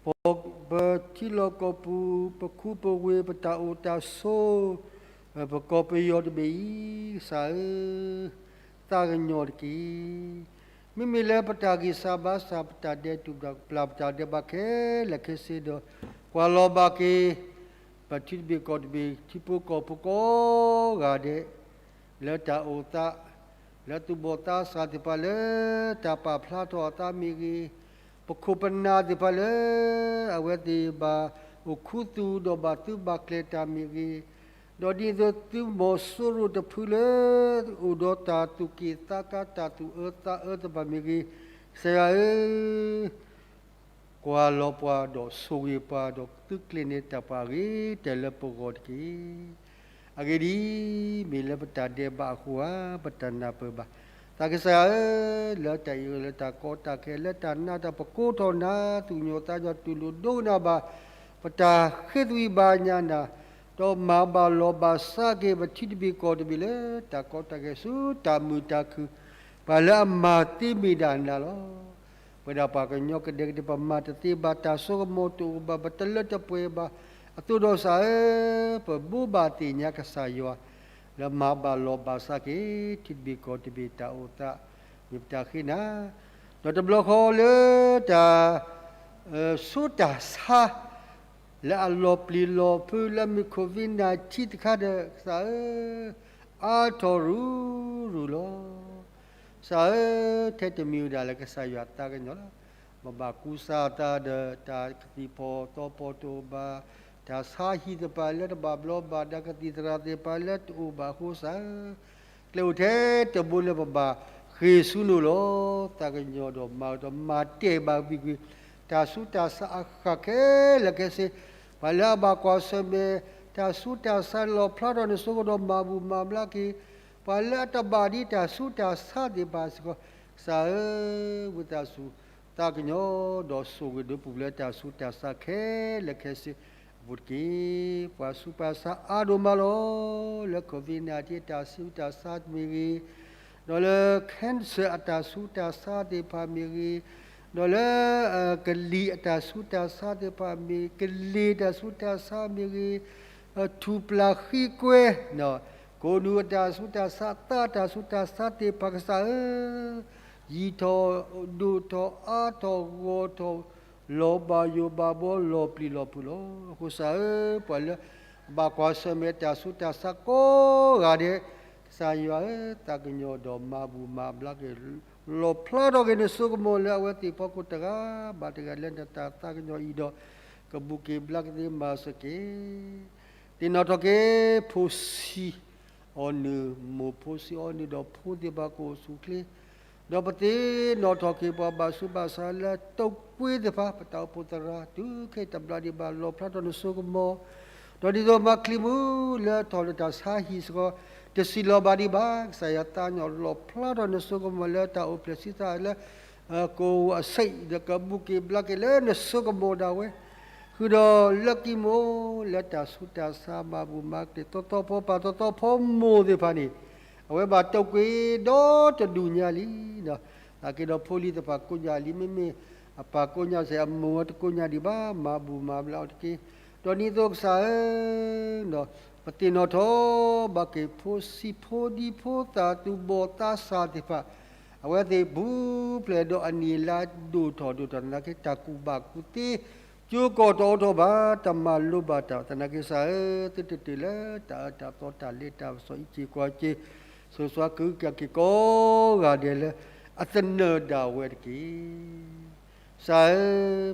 ပထံလီၢ်ကီၢ်ပူၤ ပခူပဝ့ၢ် ပတၢ်အိၣ်တၢ်ဆိး ပကီၢ်ပယီၤတဘ့ၣ်အံၤ ကစၢ်ဧၢ, သးကညီၤတက့ၢ်. မ့မ့ၢ်လၢပတၢ်ဂံၢ်စၢ်ဘါစၢ် ပတၢ်ဒဲးတူၢ်ပျၢ် ပတၢ်ဒဲးဘးခဲလၢာ်ခဲဆ့ဒီး ကွၢ်လီၤဘၣ်က့ၤ ပထံတဘ့ၣ်ကီၢ်တဘ့ၣ် ထံဖိကီၢ်ဖိကိးဂၤဒဲး လၢတၢ်အိၣ်သး လၢသူၣ်ဘီၣ်သးစၢ်သ့ၣ်တဖၣ်လၢ တၢ်ပာ်ဖျါထီၣ်အသးမ့ၢ်ဂ့ၤ, ပခိၣ်ပနၢ်သ့ၣ်တဖၣ်လၢ အဝဲသ့ၣ်ဘၣ်အိၣ်ခူသူၣ်ဒီးဘၣ်သုးဘၣ်ကျဲၤတၢ်မ့ၢ်ဂ့ၤ, ဒီးဒ်သိးသုးမီၤစိရိၤတဖုလၢ အိၣ်ဒီးတၢ်သူၣ်က့ၣ်သးကါ တၢ်သူၣ်အၢသးအၢသ့ၣ်တဖၣ်မ့ၢ်ဂ့ၤ, ကစၢ်ယွၤဧၢ ကွၢ်လီၤပှၤဒီးဆိၣ်ဂ့ၤပှၤဒီးသုးကျဲၤန့ၢ်တၢ်ပှၤအဂ့ၤ တဲလၢပဂီၢ်တက့ၢ်. အဂ့ၢ်ဒ်အံၤ, မ့ၢ်လၢပတၢ်ဒဲးဘးအဃိဧါ, ပတၢ်နၢ်ပၢၢ်ဘၣ်. သးကစၢ်ဧၢ, လၢတၢ်အံၤလၢတၢ်ကီတၢ်ခဲ လၢတၢ်နးတၢ် ပကိးထီၣ်နၤ သူၣ်ကညီၤသးကညီၤ တူၢ်လိာ်ဒိကနၣ်ဘၣ် ပတၢ်ဃ့သွံဘၣ်ညါနၤ, ဒီးမၤဘၣ်လီၤဘၣ်စးက့ၤ ပထံတဘ့ၣ်ကီၢ်တဘ့ၣ်လၢ တၢ်ကီတၢ်ခဲဆူတၢ်မုာ်တၢ်ခုၣ် ပှၤလၢအမၤသ့မ့ၢ်ဒၣ်နၤလီၤ. ပဝဲဒၣ်ပှၤကညီကဒဲကဒဲ ပမၤတသ့ဘၣ် တၢ်စိကမီၤတအိၣ်ဘၣ် ပတလၢတပှဲၤဘၣ် အသိးဒီးကစၢ်ဧၢ, ပဘိးဘၣ်သ့ၣ်ညါကစၢ်ယွၤ လၢမၤဘၣ်လီၤဘၣ်စးက့ၤ ထံတဘ့ၣ်ကီၢ်တဘ့ၣ်တၢ်အိၣ်သး မ့ၢ်ပတၢ်ဃ့နၤ, ဒီးတဘျီဃီလၢတၢ် ဆိးတၢ်ဆါ လၢအလီၤပျံၤလီၤဖုးလၢမ့ၢ် COVID nineteen တခါဒီး ကစၢ်ဧၢ, အါထီၣ်ရူၤရူၤလီၤ. ကစၢ်ဧၢ, ထဲတမံၤဝဲဒၣ်လၢကစၢ်ယွၤသးကညီၤလီၤ. ပဘၣ်ကူစါသးဒီးတၢ်ကသံၣ်ဖီၣ်သီဖီၣ်တအိၣ်ဘၣ်, တၢ်ဆါဟံၣ်သ့ၣ်တဖၣ်လၢတဘၣ်ဘျီဘၣ်ဒါ ကသံၣ်သရၣ်သ့ၣ်တဖၣ်လၢတအိၣ်ဘၣ်အဃိ ကစၢ်ဧၢ ကျဲအိၣ်ထဲတဘိလၢပဘၣ်ဃ့ၢ်ဆူနၤလီၤ. သးကညီၤဒီးမၤဒီးမၤတဲာ်ဘၣ်ကွံာ်ကွံာ် တၢ်ဆူးတၢ်ဆါအဃၣ်ခဲလၢာ်ခဲဆ့, ပှၤလၢအဘၣ်ကွၢ်ဆၢၣ်မဲာ် တၢ်ဆူးတၢ်ဆါလီၣ်ဖျါထီၣ်နဆိကမိၣ်ဒီးမၤဘူၣ်မၤဘျါက့ၤ, ပှၤလၢအတဘၣ်ဒ်တၢ်ဆူးတၢ်ဆါသ့ၣ်တဖၣ်စ့ၢ်ကီး ကစၢ်ဧၢ, ဝံသးစူၤ သးကညီၤဒီးဆိၣ်ဂ့ၤဒိပူၤလၢတၢ်ဆူးတၢ်ဆါခဲလၢာ်ခဲဆ့အပူၤတက့ၢ်. ပှၤဆူးပှၤဆါအါဒိၣ်မးလီၤ. လၢ COVID nineteen အတၢ်ဆူးတၢ်ဆါမ့ၢ်ဂ့ၤ, ဒီးလၢ cancer အတၢ်ဆူးတၢ်ဆါသ့ၣ်တဖၣ်မ့ၢ်ဂ့ၤ, ဒီးလၢ ကလံၤအတၢ်ဆူးတၢ်ဆါသ့ၣ်တဖၣ်မ့ၢ်, ကလ့ၤတၢ်ဆူးတၢ်ဆါမ့ၢ်ဂ့ၤ, ထူၣ်ပျၢ်ဃံကွဲ, ကိးနူာ်အတၢ်ဆူးတၢ်ဆါ, သးအတၢ်ဆူးတၢ်ဆါသ့ၣ်တဖၣ် ကစၢ်ဧၢ, ယံာ်ထီၣ်ဒိၣ်ထီၣ်အါထီၣ်ဂီၢ်ထီၣ် လီၤဘၣ်ယိၣ်ဘၣ်ဘီလီၤပျံၤလီၤဖုးလီၤ. အဃိကစၢ်ဧၢ, ပှၤလၢအဘၣ်ကွၢ်ဆၢၣ်မဲာ်တၢ်ဆူးတၢ်ဆါကိးဂၤဒဲး, ကစၢ်ယွၤဧၢ, သးကညီၤဒီးမၤဘူၣ်မၤဘျါက့ၤ, လီၣ်ဖျါထီၣ်က့ၤနဆိကမိၣ်လၢအဝဲသ့ၣ်အဖီခိၣ်တဂၤဘၣ်တဂၤလၢနတၢ်သးကညီၤအံၤဒီး ကဘူၣ်က့ၤဘျါက့ၤသ့မၤစၢၤက့ၤ သ့ၣ်နီၣ်ထီၣ်က့ၤ ဖိဆံးအီနုၢ်, မိၢ်ဖိဆံးအီနုၢ်ဒီးဖိသ့ၣ်တဖၣ်ကအိၣ်ဆူၣ်ချ့, ဒီးပသ့ၣ်နီၣ်ထီၣ်က့ၤပှၤဘၣ်ဆူးဘၣ်ဆါလၢတိာ်ကွ့သ့ၣ်တဖၣ်, ပတၢ်အိၣ်ဖှိၣ်သရၣ် တုၤခဲအံၤတဘျီဒံးဘၣ် လီၣ်ဖျါထီၣ်နဆိကမိၣ်, ဒီးဒ်သိးမၤချံမူလၢထီၣ်လၢတၢ်ဆါဟံၣ်စ့ၢ်ကီး တစံးလီၤဘၣ်ဒံးဘၣ်, ကစၢ်ယွၤသးကညီၤလီၣ်ဖျါထီၣ်နဆိကမိၣ်လၢတၢ်အိၣ်ဖျဲၣ်ဆံသးလၢ ကိၣ်အဆံး ဒီးကဘူၣ်က့ၤဘျါက့ၤလၢနဆိကမိၣ်ဒၣ်ဝဲ, ဃုာ်ဒီးလၢကံၢ်မိၢ်လၢတၢ်ဆူးတၢ်ဆါမၤဘူၣ်မၤက့ၤ သီသီဖီပၢ်သီသီဖီမိၢ်သ့ၣ်တဖၣ်န့ၣ်, အဝဲဘၣ်တိာ်ကွ့ၤဒီတဒူၣ်ညါလံ. သနာ်က့ဒီးဖိလံၤသ့ၣ်တဖၣ်ကိးညါလံ, မ့မ့ၢ်အပၢ်ကိးညါစ့ၢ် အမိၢ်ဝဲတကိးညါဒံးဘၣ်, မၤဘူၣ်မၤဘျါအီၤတက့ၢ်. ဒီးဒ်သိးကစၢ်ဧၢ ပသ့ၣ်နီၣ်ထီၣ်ဘၣ်က့ၤ ဖိဆံးဖိဒံဖိသၣ်သူၣ်ဘီၣ်သးစၢ်သ့ၣ်တဖၣ်, အဝဲသ့ၣ်ပူၤဖျဲးဒီးအနံၣ်အလါဒိၣ်ထီၣ်ဒိၣ်ထီၣ် သနာ်က့တၢ်ကူၣ်ဘၣ်ကူၣ်သ့ ကၠိကီၢ်တအိးထီၣ်ဘၣ်, တၢ်မၤလိဘၣ်တၢ် သနာ်က့ကစၢ်ဧၢ, သုတတုၤလၢတၢ်အၢတၢ်သီတၢ်လ့တၢ်ပစီအံးက့ၤကွၢ်က့ၤ, ဆိၣ်ဂ့ၤက့ၤကိးဂၤဒဲးလၢ အသနၢၣ်ဒၣ်ဝဲတက့ၢ်. ကစၢ်ဧၢ,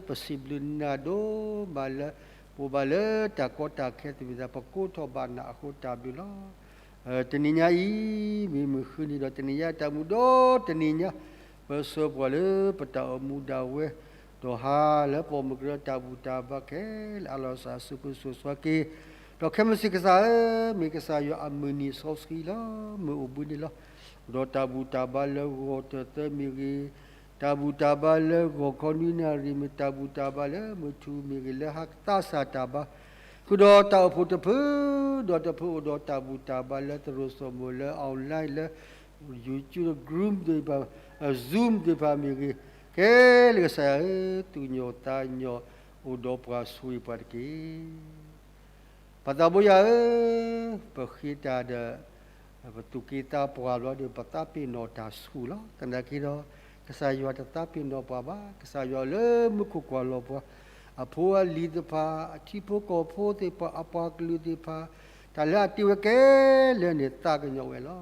ပစံးဘျုးနၤဒိၣ်မးလၢ ပအိၣ်ဘၣ်လၢတၢ်ကီတၢ်ခဲတမံၤသတး ပကိးထီၣ်ဘၣ်နၤအဃိတၢ်ဘျုးလီၤ. တနံၤညါအံၤ မ့ၢ်မုၢ်ဃုနံၤဒီးတနံၤညါတၢ်မူဒီတနံၤညါ ပဆၢပှၤလၢပတၢ်အိၣ်မူဒၣ်ဝဲ ဒီးဟါလၢပအိၣ်မူကရၢတၢ်ဘူၣ်တၢ်ဘါခဲလၢာ် အလီၢ်စၢ်အစုပူၤစိာ်ဆှါက့ၤ ဒီးခဲမုၢ်ဆ့ၣ်ကစၢ်ဧၢ, မ့ၢ်ကစၢ်ယွၤအမုၢ်နံၤစီဆှံလီၤ. မုၢ်အိၣ်ဘှံးနံၤလီၤ. ဒီးတၢ်ဘူၣ်တၢ်ဘါလၢဂီၤတၢ်သၢမ့ၢ်ဂ့ၤ, တၢ်ဘူၣ်တၢ်ဘါလၢဂီၤခီနွံနၣ်ရံၣ်မ့ၢ်, တၢ်ဘူၣ်တၢ်ဘါလၢမုၢ်ထူၣ်မ့ၢ်ဂ့ၤ, လၢဟါသးစၢ်တၢ်ဘါ, ဃုာ်ဒီးတၢ်အိၣ်ဖှိၣ်တဖု ဒီးတဖုအိၣ်ဒီးတၢ်ဘူၣ်တၢ်ဘါလၢသရိာ်စိမိၤလၢ online လၢ YouTube, Zoom သ့ၣ်တဖၣ်, Zoom သ့ၣ်တဖၣ်မ့ၢ်ဂ့ၤ, ခဲလၢာ်ကစၢ်ယွၤဧၢ, သူၣ်ကညီၤသးကညီၤအိၣ်ဒီးပှၤဆိၣ်ဂ့ၤပှၤတက့ၢ်. ပၢ်သးဘိယွၤဧၢ, ပဃ့တၢ်ဒီး ပသူၣ်က့သးပှၢ်ဘျီဒီး ပသးပ့ၤနီၣ်တၢ်ဆူၣ်လီၤ. သနာ်က့ဒီး ကစၢ်ယွၤတသးပ့ၤနီၣ်ပှၤဘၣ်. ကစၢ်ယွၤလၢမူခိၣ်ကွၢ်လီၤပှၤ, အဖိအလံၤသ့ၣ်တဖၣ်, အထံဖိကီၢ်ဖိသ့ၣ်တဖၣ်, အပှၤကလုာ်သ့ၣ်တဖၣ်, တၢ်လၢအတ့ဝဲခဲလၢာ်န့ၣ် သးကညီၤဝဲလီၤ.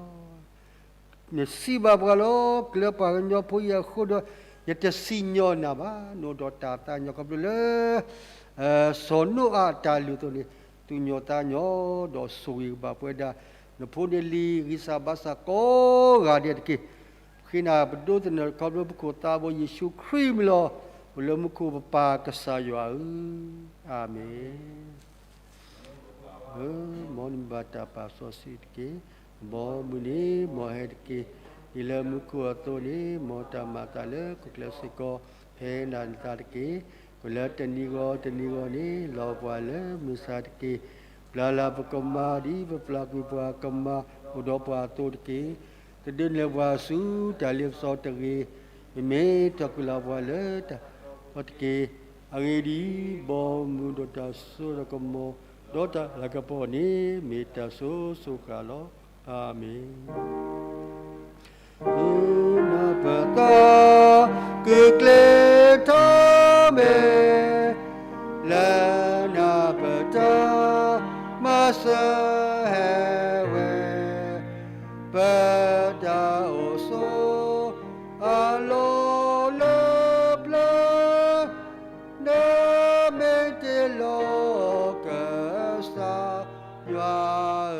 နစံးဘၣ်ပှၤလီၤ, ကျၢၤပှၤကညီဖိအံၤအဃိဒီး ယတစံၣ်ညီၣ်နၤဘၣ်. နအိၣ်ဒီးတၢ်သးကညီၤခီဖျိလၢ စီၤနိအၤအတၢ်လုၢ်အသိးန့ၣ် သူၣ်ကညီၤသးကညီၤ ဒီးဆိၣ်ဂ့ၤဘၣ်ပဝဲဒၣ် နဖိနလံၤ ဂံၢ်စၢ်ဘါစၢ်ကိးဂၤဒဲးတက့ၢ်. ပဃ့နၤပဒိးသန့ၤခီဖျိပခိၣ်သးဘိယ့ၣ်ၡူးခရံာ်မံၤလီၤ. အိၣ်လၢမူခိၣ်ပပၢ်ကစၢ်ယွၤဧၢ, အၤမ့ၣ်. မ်နမံၤဘၣ်တၢ်ပာ်စီဆှံတက့ၢ်. မ်မုၢ်နံၤ မ်ဟဲတက့ၢ်. ဒ်လၢမူခိၣ်အသိးန့ၣ် မ်တၢ်မၤအသးလၢခိၣ်ကျၢၢ်စ့ၢ်ကီး ဖဲနၤနသးတက့ၢ်. ပလၢတနံၤဂီၤတနံၤဂီၤန့ၣ် လီၤပှၤလၢမုၢ်ဆါတက့ၢ်. ပျၢ်လၢပကမၤ ဒ်ပပျၢ်ကွံာ်ပှၤကမၤအိၣ်ဒီးပှၤအသိးတက့ၢ်. တဒုးနဲၣ်ပှၤဆူတၢ်လ့ပစီတဂ့ၤ. မ့မ့ၢ်ထီၣ်ကွံာ်လီၤပှၤလၢတၢ်အၢတက့ၢ်. အဂ့ၢ်ဒ်အံၤ, ဘီမုၢ်ဒီးတၢ်စိဒီးကမီၤ ဒီးတၢ်လၤကပီၤန့ၣ် မ့ၢ်တၢ်ဆိၣ်ဂ့ၤလီၤ. အၤမ့ၣ်. နပသး ကုၢ်ကျ့ထီၣ်မဲာ် လၢနပတၢ်မၤစၢၤဟဲဝဲ, ပတၢ်အိၣ်ဆိး အလီၢ်လၢပျၢၤ, နမ့ၢ်တ့လီၤ ကစၢ်ယွၤဧ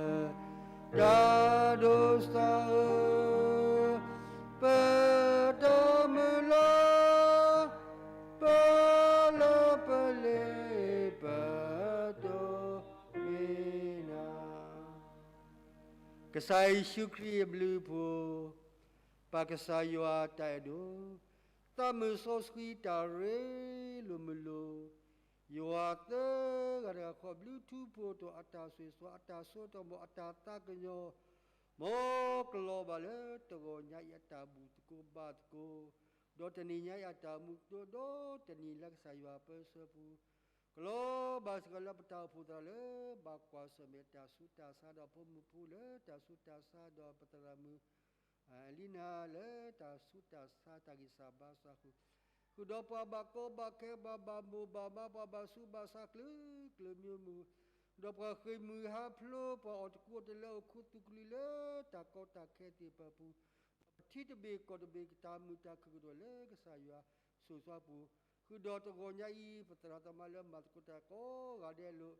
ၢ, တၢ်ဒိးစၢ်ဧၢ, ပတၢ်မုၢ်လၢ်, ပလၢပလ့ၤပတိၢ်မ့ၢ်နၤ. ကစၢ်ယ့ၣ်ၡူးခရံာ်အဘျုးအဖှိၣ်, ပၢ်ကစၢ်ယွၤအတၢ်အဲၣ်ဒိၣ်, သးမုၢ်စီဆှံတၢ်ရ့လိာ်မုာ်လိာ်, ယွၤသၢဂၤတဂၤဃီ ဘျုးထူဖိးထီၣ်အတၢ်ဆိၣ်ဂ့ၤဆိၣ်ဝါ အတၢ်စိတၢ်ကမီၤ အတၢ်သးကညီၤ, မ်ကလီၤဘၣ်လၢတဂီၤညါအံၤအတၢ်ဘူၣ်သကိးဘါသကိး, ဒီးတနံၤညါအံၤအတၢ်မူကဒိၣ်ဒီး တနံၤလၢကစၢ်ယွၤပၢဆှၢပူၤ, ကလီၤဘၣ်စ့ၢ်ကီးလၢပတၢ်အိၣ်ဖှိၣ်သရၣ်လၢ ဘၣ်ကွၢ်ဆၢၣ်မဲာ်တၢ်ဆူးတၢ်ဆါဒီးဖိမုၣ်ဖိလၢတၢ်ဆူးတၢ်ဆါဒီးပသရၣ်မုၣ် လံနၤလၢတၢ်ဆူးတၢ်ဆါတၢ်ဂံၢ်စၢ်ဘါစၢ်အဃိ, ဃုာ်ဒီးပှၤဘၣ်ကီဘၣ်ခဲ ပှၤဘၣ်မိၢ်ဘၣ်မး ပှၤဘၣ်ဆူးဘၣ်ဆါ ကလုာ်ကလုာ်မံၤမံၤ, ဒီးပှၤဃ့ၢ်မှံဟးဖျိး ပှၤအီၣ်တကူအီၣ်တလၢအိၣ်ခူသူၣ်ကလုာ်လၢတၢ်ကီတၢ်ခဲသ့ၣ်တဖၣ်အပူၤ, ဒီးပထံတဘ့ၣ်ကီၢ်တဘ့ၣ် တၢ်မုာ်တၢ်ခုၣ်ကဒီးလၢကစၢ်ယွၤဆိၣ်ဂ့ၤဆိၣ်ဝါပူၤ, ဃုာ်ဒီးတဂီၤညါအံၤ ပသရၣ်သမါလၢမၤသကိးတၢ်ကိးဂၤဒဲးအလိၤ,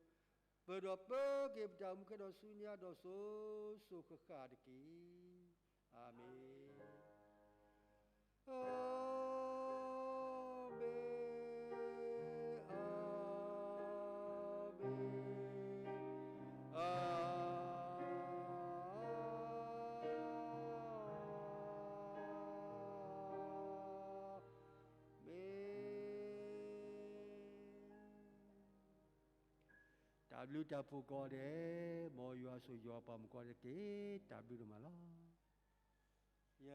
ပၢၤဒီးပၢၤက့ၤပတၢ်အိၣ်မူခဲဒီးဆူညါဒီးစိၤစိၤဃၣ်ဃၣ်တက့ၢ်. အၤမ့ၣ်. အၤမ့ၣ်, အၤမ့ၣ်, အၤမ့ၣ်. တၢ်ဘျုးတၢ်ဖှိၣ်ကိးဂၤဒဲး, မ်ယွၤဆိၣ်ဂ့ၤယွၤပှၤမုၣ်ကိးဂၤဒဲးတက့ၢ်. တၢ်ဘျုးဒိၣ်မးလီၤ. ယ